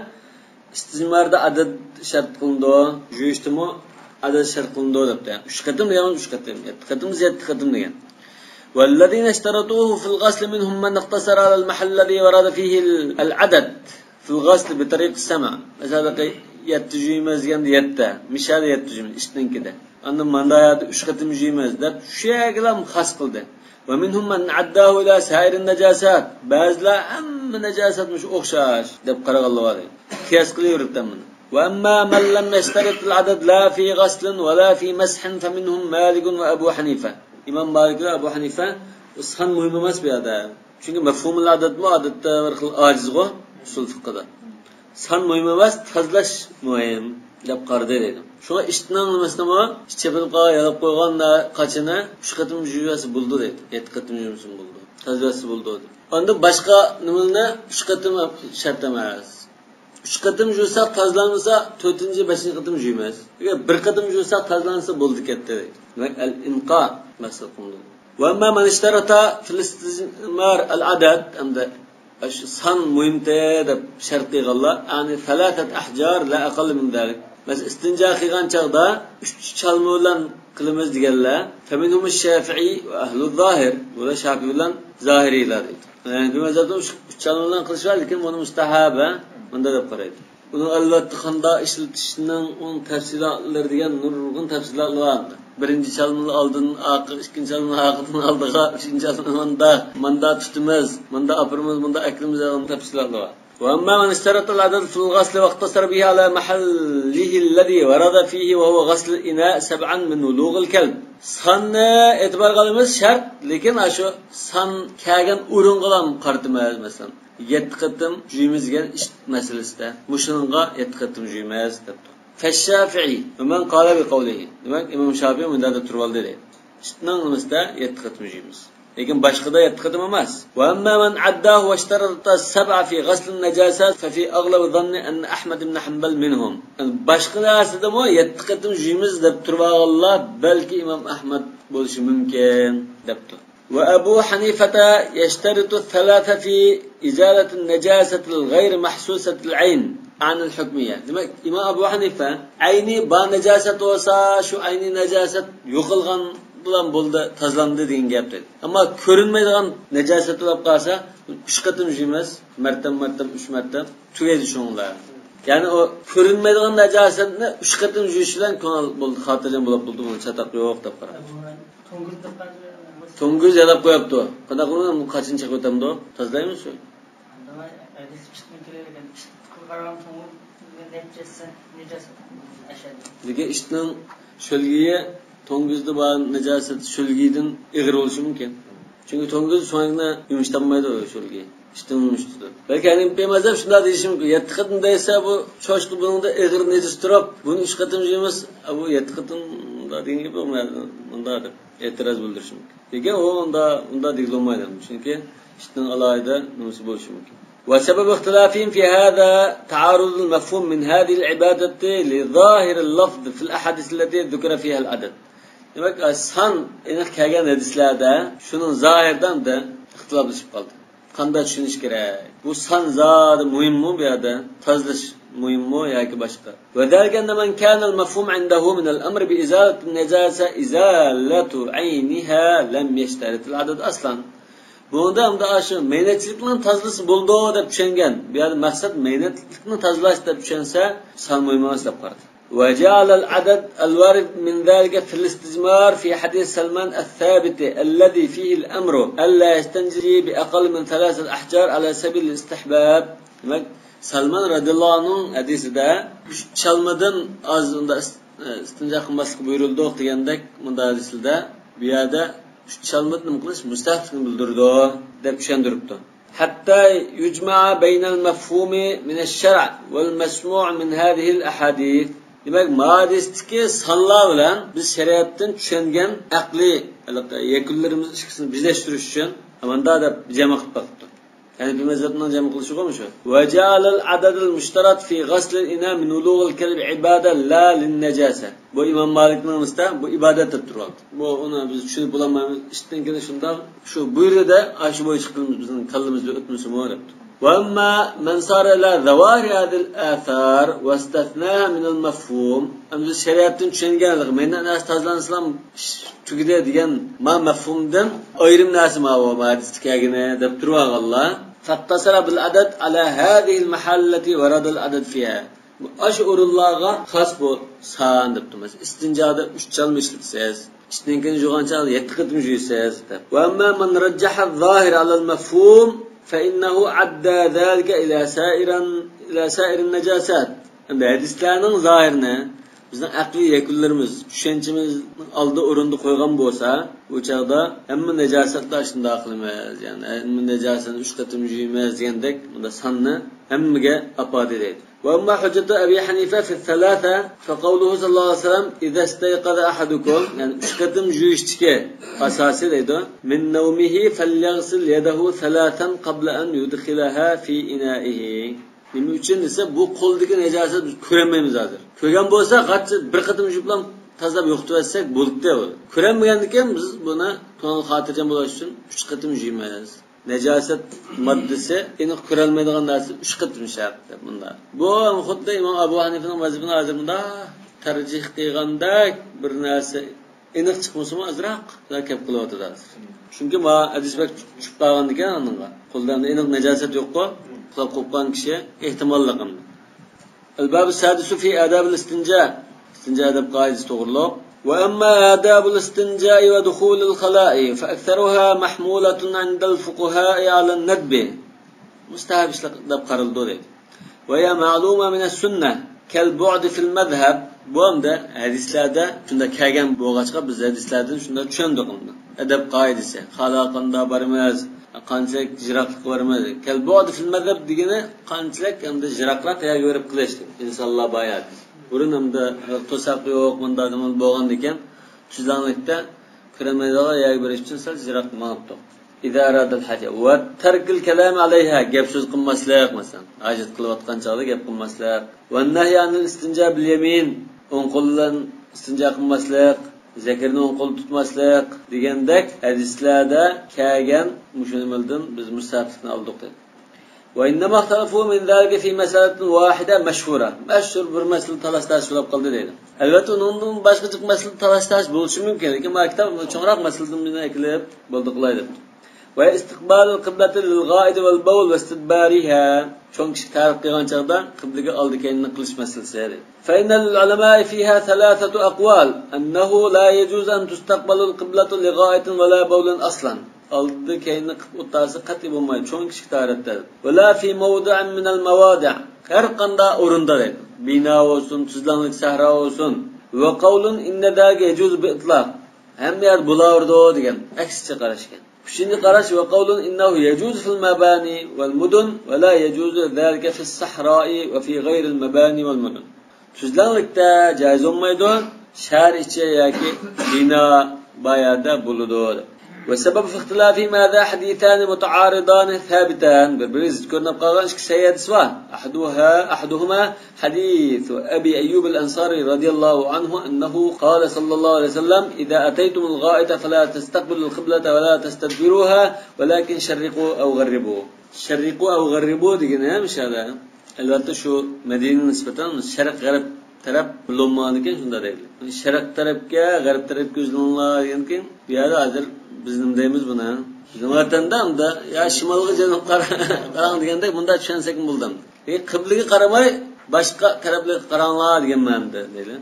ئىستىجماردا ئەدەد شەرت قىلىنىدۇ، يۇيۇشتىمۇ ئەدەد شەرت قىلىنىدۇ دەپتۇ. ئۈچ قېتىم دېگەن ئۈچ قېتىم، يەتتە قېتىم، يەتتە قېتىم دېگەن. والذين اشترطوه في الغسل منهم من اقتصر على المحل الذي ورد فيه العدد في الغسل بطريق السمع. مەسىلەن، يەتتە يۇيىمىز دېگەندە يەتتە، مىشەدە يەتتە يۇيىمىز، ئىتنىڭكىدە. ئاندىن ماندا يەردە ئۈچ قېتىم يۇيىمىز دەپ شۇ يەرگىلا خاس قىلدى. ومنهم من عداه إلى سائر النجاسات. بەزىلەر ھەممە نەجاسەت مۇشۇ ئوخشاش دەپ قارىغانلار بار. قىياس قىلىۋېرىپتۇ مۇنى. وأما من لم يشترط العدد لا في غسل ولا في مسح فمنهم مالك وأبو حنيفة. ئىمام مالىك ۋە ئەبۇ ھەنىفە، بۇ سان مۇھىم ئەمەس بۇ يەردە. چۈنكى مەفھۇمۇل ئادەتمۇ ئادەتتە بىر خىل ئاجىزغۇ ئۇسۇل فىقھىدا. سان مۇھىم ئەمەس، تازىلاش مۇھىم دەپ قارىدى دەيدۇ. شۇڭا ئىتنىڭ نېمىسىنىمۇ، ئىت چېپىلىپ قالغان، يالاپ قويغان قاچىنى ئۈچ قېتىم يۇيۇۋەتسە بولىدۇ دەيدۇ. يەتتە قېتىم يۇيمىسىمۇ بولىدۇ. تازىلاۋەتسە بولىدۇ دەيدۇ. ئاندىن باشقا نېمىلەرنى ئۈچ قېتىم شەرت ئەمەس. ئۈچ قېتىم يۇساق تازىلانمىسا، تۆتىنچى، بەشىنچى قېتىم يۇيمىز. ئەگەر بىر قېتىم يۇساق تازىلانسا بولدى كەتتى. دېمەك، ئەل ئىنقا مەقسەت قىلىنىدۇ. ۋە ئەمما مەن ئىشتەرەتە فىل ئىستىجمار ئەل ئەدەد، ئەمدى شۇ سان مۇھىمتى دەپ شەرت قىلغانلار، يەنى ثلاثة أحجار لا أقل من ذلك. مەسىلەن، ئىستىنجا قىلغان چاغدا ئۈچ چالما بىلەن قىلىمىز دېگەنلەر، فمنهم الشافعي وأهل الظاهر. بۇلار شافىئىي بىلەن زاھىرىيلار دەيدۇ. يەنى بۇ مەزھەپتە ئۈچ، ئۈچ چالما بىلەن قىلىش بار، لېكىن بۇنى مۇستەھەب، ھە؟ مۇنداق دەپ قارايدۇ. ئۇنىڭ ئەلۋەتتە قانداق ئىشلىتىشنىڭ ئۇنىڭ تەپسىلاتلىرى دېگەن نۇرغۇن تەپسىلاتلار بار. بىرىنچى چالمىنى ئالدىن ئارقىغا، ئىككىنچى چالمىنى ئارقىدىن ئالدىغا، ئۈچىنچى چالمىنى ماندا، ماندا تۇتىمىز، ماندا ئاپىرىمىز، ماندا ئەكىرىمىز دېگەن تەپسىلاتلار بار. وأما من اشترط العدد في الغسل واقتصر به على محله الذي ورد فيه وهو غسل الإناء سبعا من ولوغ الكلب. ساننى ئېتىبارغا ئالىمىز شەرت، لېكىن ئاشۇ سان كەلگەن ئورۇنغىلا قارىتىمىز، مەسىلەن. يەتتە قېتىم يۇيىمىز دېگەن ئىت مەسىلىسىدە مۇشۇنىڭغا يەتتە قېتىم يۇيىمىز دەپتۇ. فالشافعي ومن قال بقوله. دېمەك، ئىمام شافىئى مۇنداق دەپ تۇرۇۋالدى دەيدۇ. ئىتنىڭ نېمىسىدە يەتتە قېتىم يۇيىمىز. لېكىن باشقىدا يەتتە قېتىم ئەمەس. وأما من عداه واشترط السبع في غسل النجاسات ففي أغلب ظني أن أحمد بن حنبل منهم. يەنى باشقا نەرسىدىمۇ يەتتە قېتىم يۇيىمىز دەپ تۇرۇۋالغانلار بەلكى ئىمام ئەھمەد بولۇشى مۇمكىن دەپتۇ. وأبو حنيفة يشترط الثلاثة في إزالة النجاسة الغير محسوسة العين عن الحكمية. دېمەك، ئىمام ئەبۇ ھەنىفە ئەينى بار نەجاسەت بولسا، شۇ ئەينى نەجاسەت يوقالغان بىلەن بولدى، تازىلاندى دېگەن گەپ دەيدۇ. ئەمما كۆرۈنمەيدىغان نەجاسەت بولۇپ قالسا، ئۈچ قېتىم يۇيىمىز، مەرتەم، مەرتەم، ئۈچ مەرتەم، تۈگەيدۇ شۇنىڭ بىلەن. يەنى ئۇ كۆرۈنمەيدىغان نەجاسەتنى ئۈچ قېتىم يۇيۇش بىلەن كۆڭۈل بولدى، خاتىرجەم بولۇپ بولدى، بۇنىڭ چاتاق يوق دەپ قارايدۇ. توڭگۇز يالاپ قويۇپتۇ. قانداق قىلىمىز؟ قاچىنى چېقىۋېتەمدۇ؟ تازىلايمىز شۇ. لېكىن ئىتنىڭ شۆلگىيى توڭگۇزدا بار نەجاسەت شۆلگىيدىن ئېغىر بولۇشى مۇمكىن. چۈنكى توڭگۇز سۆڭەكنى يۇمشىتالمايدۇ، شۆلگىيى. ئىتنىڭ يۇمشىتىدۇ. بەلكى ھەنىپىي مەزھەپ شۇنداق دېيىشى مۇمكىن. يەتتە قېتىم دەيسە، بۇ چوشقا بۇنىڭدا ئېغىر نەجىس تۇرۇپ، بۇنى ئۈچ قېتىم يۇيىمىز، ئە، بۇ يەتتە قېتىم مۇنداق دېگەن گېپى، مۇنداق دەپ ئېتىراز بىلدۈرۈشى مۇمكىن. لېكىن ئۇ ئۇنداق، ئۇنداق دېگىلى بولمايدۇ. چۈنكى ئىتنىڭ ئالاھىدە نېمىسى بولۇشى مۇمكىن. وسبب اختلافهم في هذا تعارض المفهوم من هذه العبادة لظاهر اللفظ في الأحاديث التي ذكر فيها العدد. دېمەك، سان ئېنىق كەلگەن ھەدىسلەردە شۇنىڭ زاھىرىدا ئىختىلاپلىشىپ قالدى. قانداق چۈشىنىش كېرەك؟ بۇ سان زادى مۇھىممۇ بۇ يەردە؟ تازىلاش مۇھىممۇ ياكى باشقا؟ وذلك أن من كان المفهوم عنده من الأمر بإزالة النجاسة إزالة عينها لم يشترط العدد أصلا. بۇنىڭدا ئەمدى ئاشۇ مەينەتچىلىكنىڭ تازىلىسا بولىدۇ دەپ چۈشەنگەن. بۇ يەردە مەقسەت مەينەتلىكنى تازىلاش دەپ چۈشەنسە، سان مۇھىم ئەمەس دەپ قارىدى. وجعل العدد الوارد من ذلك في الاستجمار في حديث سلمان الثابت الذي فيه الأمر ألا يستنجي بأقل من ثلاثة أحجار على سبيل الاستحباب. دېمەك، سەلمان رەزىياللاھۇ ئەنھۇنىڭ ھەدىسىدە ئۈچ چالمىدىن ئاز ئۇنداق ئىس-، ئىستىنجا قىلماسلىققا بۇيرۇلدۇق دېگەندەك، مۇنداق ھەدىسلەردە بۇ يەردە ئۈچ چالمىدىن نېمە قىلىش مۇستەھەبلىكنى بىلدۈرىدۇ دەپ چۈشەندۈرۈپتۇ. حتى يجمع بين المفهوم من الشرع والمسموع من هذه الأحاديث. دېمەك، ما ھەدىستىكى سانلار بىلەن بىز شەرىئەتتىن چۈشەنگەن ئەقلىي ھېلىقى يەكۈنلىرىمىز ئىككىسىنى بىرلەشتۈرۈش ئۈچۈن مۇنداق دەپ جەم قىلىپ باقىپتۇ. ھەنىفىي مەزھەپنىڭ جەم قىلىشىغۇ مۇشۇ. وجعل العدد المشترط في غسل الإناء من ولوغ الكلب عبادة لا للنجاسة. بۇ ئىمام مالىكنىڭ نېمىسىدە بۇ ئىبادەت دەپ تۇرۇۋالدى. بۇ ئۇنى بىز چۈشىنىپ بولالمايمىز. ئىشتىن كېلىن شۇنداق، شۇ بۇيرۇدە ئاشۇ بويىچە قىلىمىز، بىزنىڭ كاللىمىزدا ئۆتمىسىمۇ دەپتۇ. وأما من سار إلى ظواهر هذه الآثار واستثناها من المفهوم. ئەمدى شەرىئەتتىن چۈشەنگەن، مەينەت نەرسە تازىلانسىلا ئىش تۈگىدى دېگەن ما مەفھۇمدىن ئايرىم نەرسە ما بۇ ھەدىستە كەلگىنى دەپ تۇرۇۋالغانلار. فاقتصر بالعدد على هذه المحال التي ورد العدد فيها. ئاشۇ ئورۇنلارغا خاس بۇ سان دەپتۇ. مەسىلەن، ئىستىنجادا ئۈچ چالما ئىشلىتىسىز، ئىشتىن كېيىن يۇغان چاغدا يەتتە قېتىم يۇيىسىز دەپ. وأما من رجح الظاهر على المفهوم فإنه عدا ذلك إلى سائر، إلى سائر النجاسات. ئەمدى ھەدىسلەرنىڭ زاھىرىنى بىزنىڭ ئەقلىي يەكۈنلىرىمىز، چۈشەنچىمىزنىڭ ئالدى ئورۇندا قويغان بولسا، بۇ چاغدا ھەممە نەجاسەتلەر شۇنداق قىلىمىز، يەنى ھەممە نەجاسەتنى ئۈچ قېتىم يۇيىمىز دېگەندەك، بۇنداق ساننى ھەممىگە ئاپاردى دەيدۇ. وأما حجة أبي حنيفة في الثلاثة فقوله صلى الله عليه وسلم: إذا استيقظ أحدكم، يەنى ئۈچ قېتىم يۇيۇشتىكى ئاساسى دەيدۇ، من نومه فليغسل يده ثلاثا قبل أن يدخلها في إنائه. نېمە ئۈچۈن دېسە، بۇ قولدىكى نەجاسەت بىز كۆرەلمەيمىز ھازىر. كۆرگەن بولسا، قاچا بىر قېتىم يۇيۇپلا تازىلاپ يوقىتىۋەتسەك بولدى. كۆرەلمىگەندىكىن بىز بۇنى كۆڭۈل خاتىرجەم بولۇش ئۈچۈن ئۈچ قېتىم يۇيىمىز. نەجاسەت ماددىسى ئېنىق كۆرەلمەيدىغان نەرسە ئۈچ قېتىم شەرت دەپ مۇنداق. بۇ خۇددى ئىمام ئەبۇ ھەنىفىنىڭ مەزھىپىنى ھازىر مۇنداق تەرجىھ قىلغاندەك بىر نەرسە ئېنىق چىقمىسىمۇ ئازراق كەپ قىلىۋاتىدۇ ھازىر. چۈنكى ما ھەدىس بەك چۈشۈپ قالغاندىكەن ئانىڭغا. قولدا ئەمدى ئېنىق نەجاسەت يوققۇ، قىلىپ قوپقان كىشى ئېھتىماللىق ئەمدى. الباب السادس في آداب الاستنجاء. ئىستىنجا ئاداب قائىدىسى توغرۇلۇق. وأما آداب الاستنجاء ودخول الخلاء فأكثرها محمولة عند الفقهاء على الندب. مۇستەھەب ئىشلار دەپ قارىلىدۇ دەيدۇ. وهي معلومة من السنة كالبعد في المذهب. بۇ ئەمدى ھەدىسلەردە شۇنداق كەلگەن بولغاچقا، بىز ھەدىسلەردىن شۇنداق چۈشەندۇق ئەمدى. ئەدەب قائىدىسى. خالا قاندا بارىمىز، قانچىلىك يىراقلىققا بارىمىز. كالبعد في المذهب دېگىنى قانچىلىك ئەمدى يىراقراق يەرگە بېرىپ قىلىش. ئىنسانلار بار يەردە. بۇرۇن ئەمدى توساق يوق، مۇنداق نېمە بولغاندىكىن، تۈزلەڭلىكتە كۆرەلمەيدىغان يەرگە بېرىش ئۈچۈن سەل يىراق ماڭىپتۇق. إذا أراد الحاجة. وترك الكلام عليها، گەپ سۆز قىلماسلىق، مەسىلەن، ھاجەت قىلىۋاتقان چاغدا گەپ قىلماسلىق. والنهي عن الاستنجاء باليمين، ئوڭ قول بىلەن ئىستىنجا قىلماسلىق، زەكىرىنى ئوڭ قولدا تۇتماسلىق دېگەندەك ھەدىسلەردە كەلگەن مۇشۇ نېمىلەردىن بىز مۇستەھەبلىكنى ئالدۇق دەيدۇ. وإنما اختلفوا من ذلك في مسألة واحدة مشهورة. مەشھۇر بىر مەسىلىدە تالاش-تارتىش بولۇپ قالدى دەيدۇ. ئەلۋەتتە، ئۇنىڭدىن باشقا جىق مەسىلىدە تالاش-تارتىش بولۇشى مۇمكىن. لېكىن مانا كىتاب چوڭراق مەسىلىدىن بىرنى ئەكېلىپ بولدى قىلاي دەپتۇ. وهي استقبال القبلة للغائط والبول واستدبارها. چوڭ كىشىلىك تارىخ قىلغان چاغدا قىبلىگە ئالدى كەينىنى قىلىش مەسىلىسى دەيدۇ. فإن للعلماء فيها ثلاثة أقوال، أنه لا يجوز أن تستقبل القبلة لغائط ولا بول أصلا. ئالدى كەينىنى قىلىپ ئولتۇرسا قەتئىي بولمايدۇ، چوڭ كىشىلىك تارىختا. ولا في موضع من المواضع. ھەر قانداق ئورۇندا دەيدۇ. بىنا بولسۇن، تۈزلەڭلىك سەھرا بولسۇن. وقول إن ذلك يجوز بإطلاق. ھەممە يەردە بولاۋېرىدۇ دېگەن ئەكسىچە قاراش ئىكەن. ئۈچىنچى قاراش، وقول إنه يجوز في المباني والمدن ولا يجوز ذلك في الصحراء وفي غير المباني والمدن. تۈزلەڭلىكتە جايىز بولمايدۇ، شەھەر ئىچى ياكى بىنا بار يەردە بولىدۇ. والسبب في اختلافهما هذا حديثان متعارضان ثابتان. بىر-بىرى زىت كۆرۈنۈپ قالغان ئىككى سەھىھ ھەدىس بار. أحدها، أحدهما حديث أبي أيوب الأنصاري رضي الله عنه أنه قال صلى الله عليه وسلم: إذا أتيتم الغائط فلا تستقبلوا القبلة ولا تستدبروها ولكن شرقوا أو غربوا. شەرقۇ ئەۋ غەربۇ دېگىنى ھەم شەدە. ئەلۋەتتە، شۇ مەدىنىگە نىسبەتەن شەرق، غەرب تەرەپ بولۇنمىغانىكەن، شۇنداق دەيدۇ. شەرق تەرەپكە، غەرب تەرەپكە يۈزلىنىڭلار دېگەنكىن، بۇ يەردە ھازىر بىز نېمە دەيمىز بۇنى؟ نېمە ۋەتەندە ئەمدى، يا شىمالغا جەنۇب قارا-، قاراڭ دېگەندەك، بۇنداق چۈشەنسەكمۇ بولىدۇ. ئى، قىبلىگە قارىماي، باشقا تەرەپلەرگە قاراڭلار دېگەن مەنىدە دەيدۇ.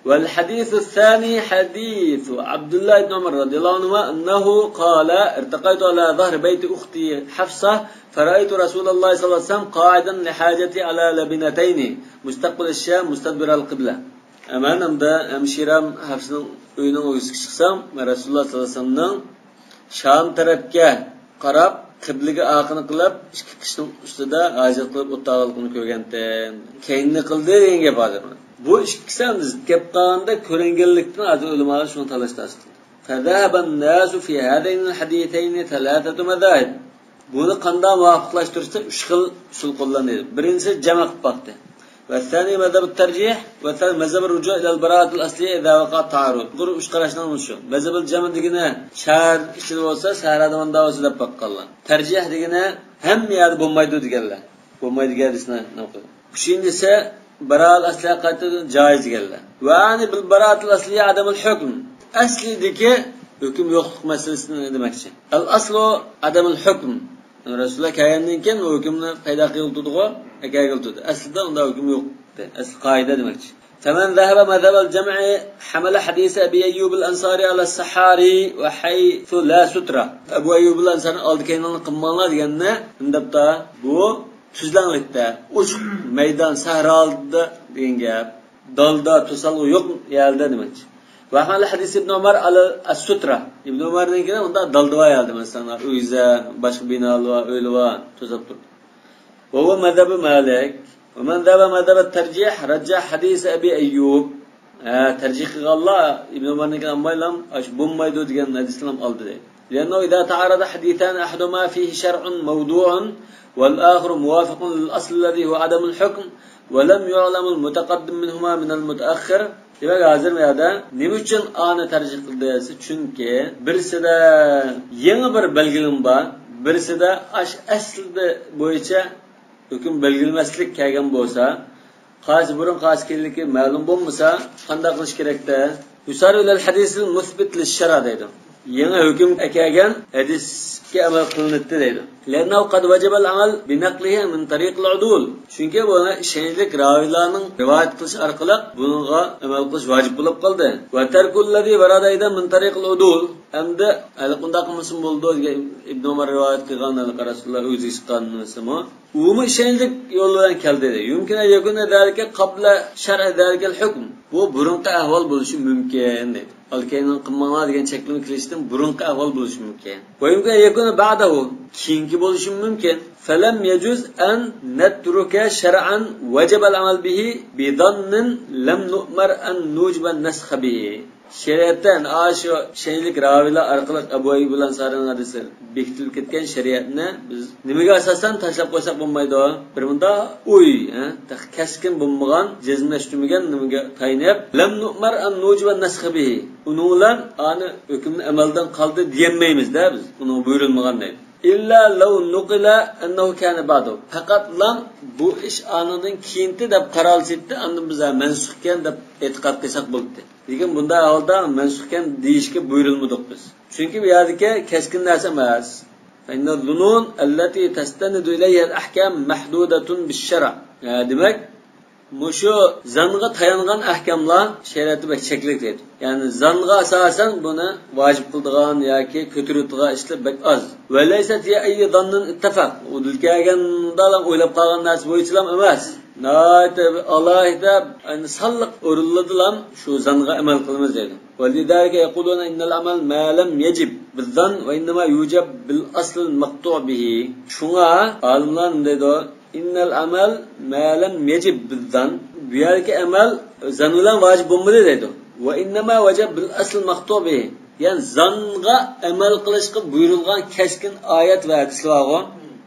والحديث الثاني حديث عبد الله بن عمر رضي الله عنهما أنه قال: ارتقيت على ظهر بيت أختي حفصة فرأيت رسول الله صلى الله عليه وسلم قاعدا لحاجتي على لبنتين مستقبل الشام مستدبر القبلة. مەن ئەمدى ھەمشىرەم ھەفسىنىڭ ئۆيىنىڭ ئۆگزىسىگە چىقسام، مەن رەسۇلۇللا سەللەللاھۇ ئەلەيھى ۋەسەللەمنىڭ شام تەرەپكە قاراپ، قىبلىگە ئارقىنى قىلىپ، ئىككى قىشنىڭ ئۈستىدە ھاجەت قىلىپ ئولتۇرغانلىقىنى كۆرگەنتىم. كەينىنى قىلدى دېگەن گەپ ھازىر. بۇ ئىككىسى ئەمدى زىت گەپ قىلغاندا كۆرۈنگەنلىكتىن ھازىر ئۆلىمالار شۇنى تالاش-تارتىش قىلدى. فذهب الناس في هذين الحديثين ثلاثة مذاهب. بۇنى قانداق مۇۋاپىقلاشتۇرسا، ئۈچ خىل ئۇسۇل قوللاندى. بىرىنچىسى جەمئ قىلىپ باقتى. والثاني مذهب الترجيح، والثالث مذهب الرجوع إلى البراءة الأصلية إذا وقع التعارض. بۇ ئۈچ قاراشنىڭ شۇ. مەزھەبىل جەمئ دېگىنى شەھەر ئىچىدە بولسا، سەھرادا مۇنداق بولسا دەپ باققانلار. تەرجىھ دېگىنى ھەممە يەردە بولمايدۇ دېگەنلەر. بولمايدۇ دېگەن ھەدىسنى نەقىل قىلدى. ئۈچىنچىسى، براءەتۇل ئەسلىيە قايتىدىن جائىز دېگەنلەر. ۋە يەنى بىل براءەتۇل ئەسلىيە ئادەمۇل ھۆكم. ئەسلىدىكى ھۆكۈم يوقلۇق مەسىلىسىنى دېمەكچى. ئەل ئەسلۇ ئادەمۇل ھۆكم. رەسۇلۇللا كەلگەندىن كېيىن ئۇ ھۆكۈمنى پەيدا قىلىۋاتىدىغۇ، ئەكەلگىلىتىدۇ. ئەسلىدە ئۇنداق ھۆكۈم يوق. ئەسلى قائىدە دېمەكچى. فمن ذهب مذهب الجمع حمل حديث أبي أيوب الأنصاري على الصحاري وحيث لا سترة. ئەبۇ ئەييۇب ئەنسارىنىڭ ئالدى كەينىنى قىلماڭلار دېگەننى ئۇنداپتا بۇ تۈزلەڭلىكتە، ئوچۇق مەيدان، سەھرادا دېگەن گەپ. دالدا، توسالغۇ يوق يەردە دېمەكچى. وحمل حديث ابن عمر على السترة. ئىبن ئۆمەرنىڭكىنى ئۇنداق دالدا بار يەردە، مەسىلەن، ئۆگزە، باشقا بىنالار بار، ئۆيلەر بار، توساپ تۇرىدۇ. وهو مذهب مالك. ومن ذهب مذهب الترجيح رجح حديث أبي أيوب. ھە، تەرجىھ قىلغانلار ئىبن ئۆمەرنىڭكىنى ئالمايلا، ئاشۇ بولمايدۇ دېگەن ھەدىسنى ھەم ئالدى دەيدۇ. لأنه إذا تعارض حديثان أحدهما فيه شرع موضوع والآخر موافق للأصل الذي هو عدم الحكم ولم يعلم المتقدم منهما من المتأخر. دېمەك، ھازىر بۇ يەردە نېمە ئۈچۈن ئانى تەرجىھ قىلدى دېسە، چۈنكى بىرسىدە يېڭى بىر بەلگىلىمە بار، بىرسىدە ئاش ئەسلى بويىچە ھۆكۈم بەلگىلىمەسلىك كەلگەن بولسا، قايسى بۇرۇن، قايسى كېيىنلىكى مەلۇم بولمىسا، قانداق قىلىش كېرەكتە؟ يسار إلى الحديث المثبت للشرع دەيدۇ. يېڭى ھۆكۈم ئەكەلگەن ھەدىسكە ئەمەل قىلىنىدۇ دەيدۇ. لأنه قد وجب العمل بنقله من طريق العدول. چۈنكى بۇنى ئىشەنچلىك راۋىلارنىڭ رىۋايەت قىلىشى ئارقىلىق بۇنىڭغا ئەمەل قىلىش ۋاجىپ بولۇپ قالدى. وترك الذي ورد أيضا من طريق العدول. ئەمدى ھېلى ئۇنداق قىلمىسىمۇ بولىدۇ دېگەن ئىبن ئۆمەر رىۋايەت قىلغان ھېلىقى رەسۇلۇللا ئۆگزىگە چىققان نېمىسىمۇ، ئۇمۇ ئىشەنچلىك يول بىلەن كەلدى. يمكن أن يكون ذلك قبل شرع ذلك الحكم. بۇ بۇرۇنقى ئەھۋال بولۇشى مۇمكىن دەيدۇ. ئالدى كەينىنى قىلماڭلار دېگەن چەكلىمە كېلىشتىن بۇرۇنقى ئەھۋال بولۇشى مۇمكىن. ويمكن أن يكون بعده، كېيىنكى بولۇشى مۇمكىن. فلم يجز أن نترك شرعا وجب العمل به بظن لم نؤمر أن نوجب النسخ به. شەرىئەتتە، يەنى، ئاشۇ ئىشەنچلىك راۋىلار ئارقىلىق ئەبۇ ئەييۇب ئەنسارىنىڭ ھەدىسى بېكىتىلىپ كەتكەن شەرىئەتنى بىز نېمىگە ئاساسەن تاشلاپ قويساق بولمايدۇ؟ بىر مۇنداق ئوي، ھە، تېخى كەسكىن بولمىغان، جەزملەشتۈرمىگەن نېمىگە تايىنىپ، لم نؤمر أن نوجب النسخ به. ئۇنىڭ بىلەن ئانى ھۆكۈمنى ئەمەلدىن قالدى دېيەلمەيمىز-دە بىز، ئۇنىڭغا بۇيرۇلمىغان دەيدۇ. إلا لو نقل أنه كان بعده. پەقەتلا بۇ ئىش ئانىڭدىن كېيىنتى دەپ قارالسىتتى، ئاندىن بىز ھە مەنسۇخكەن دەپ ئېتىقاد قىلساق بولدى. لېكىن بۇنداق ئەھۋالدا مەنسۇخكەن دېيىشكە بۇيرۇلمىدۇق بىز. چۈنكى بۇ يەردىكى كەسكىن نەرسە ئەمەس. فإن الظنون التي تستند إليها الأحكام محدودة بالشرع. ھە، دېمەك، مۇشۇ زانغا تايانغان ئەھكاملار شەرىئەتتە بەك چەكلىك دەيدۇ. يەنى زانغا ئاساسەن بۇنى ۋاجىپ قىلىدىغان ياكى كۆتۈرۈۋېتىدىغان ئىشلار بەك ئاز. وليست هي أي ظن اتفق. ئۇدۇل كەلگەندىلا ئويلاپ قالغان نەرسە بويىچىلام ئەمەس. ناھايىتى ئالاھىدە، يەنى سانلىق ئورۇنلاردىلا شۇ زانغا ئەمەل قىلىمىز دەيدۇ. ولذلك يقولون إن العمل ما لم يجب بالظن وإنما يوجب بالأصل المقطوع به. شۇڭا ئالىملار نېمە دەيدۇ؟ إن العمل ما لم يجب بالظن. بۇ يەردىكى ئەمەل زان بىلەن ۋاجىپ بولمىدى دەيدۇ. وإنما وجب بالأصل المقطوع به. يەنى زانغا ئەمەل قىلىشقا بۇيرۇلغان كەسكىن ئايەت ۋە ھەدىسلەر بارغۇ.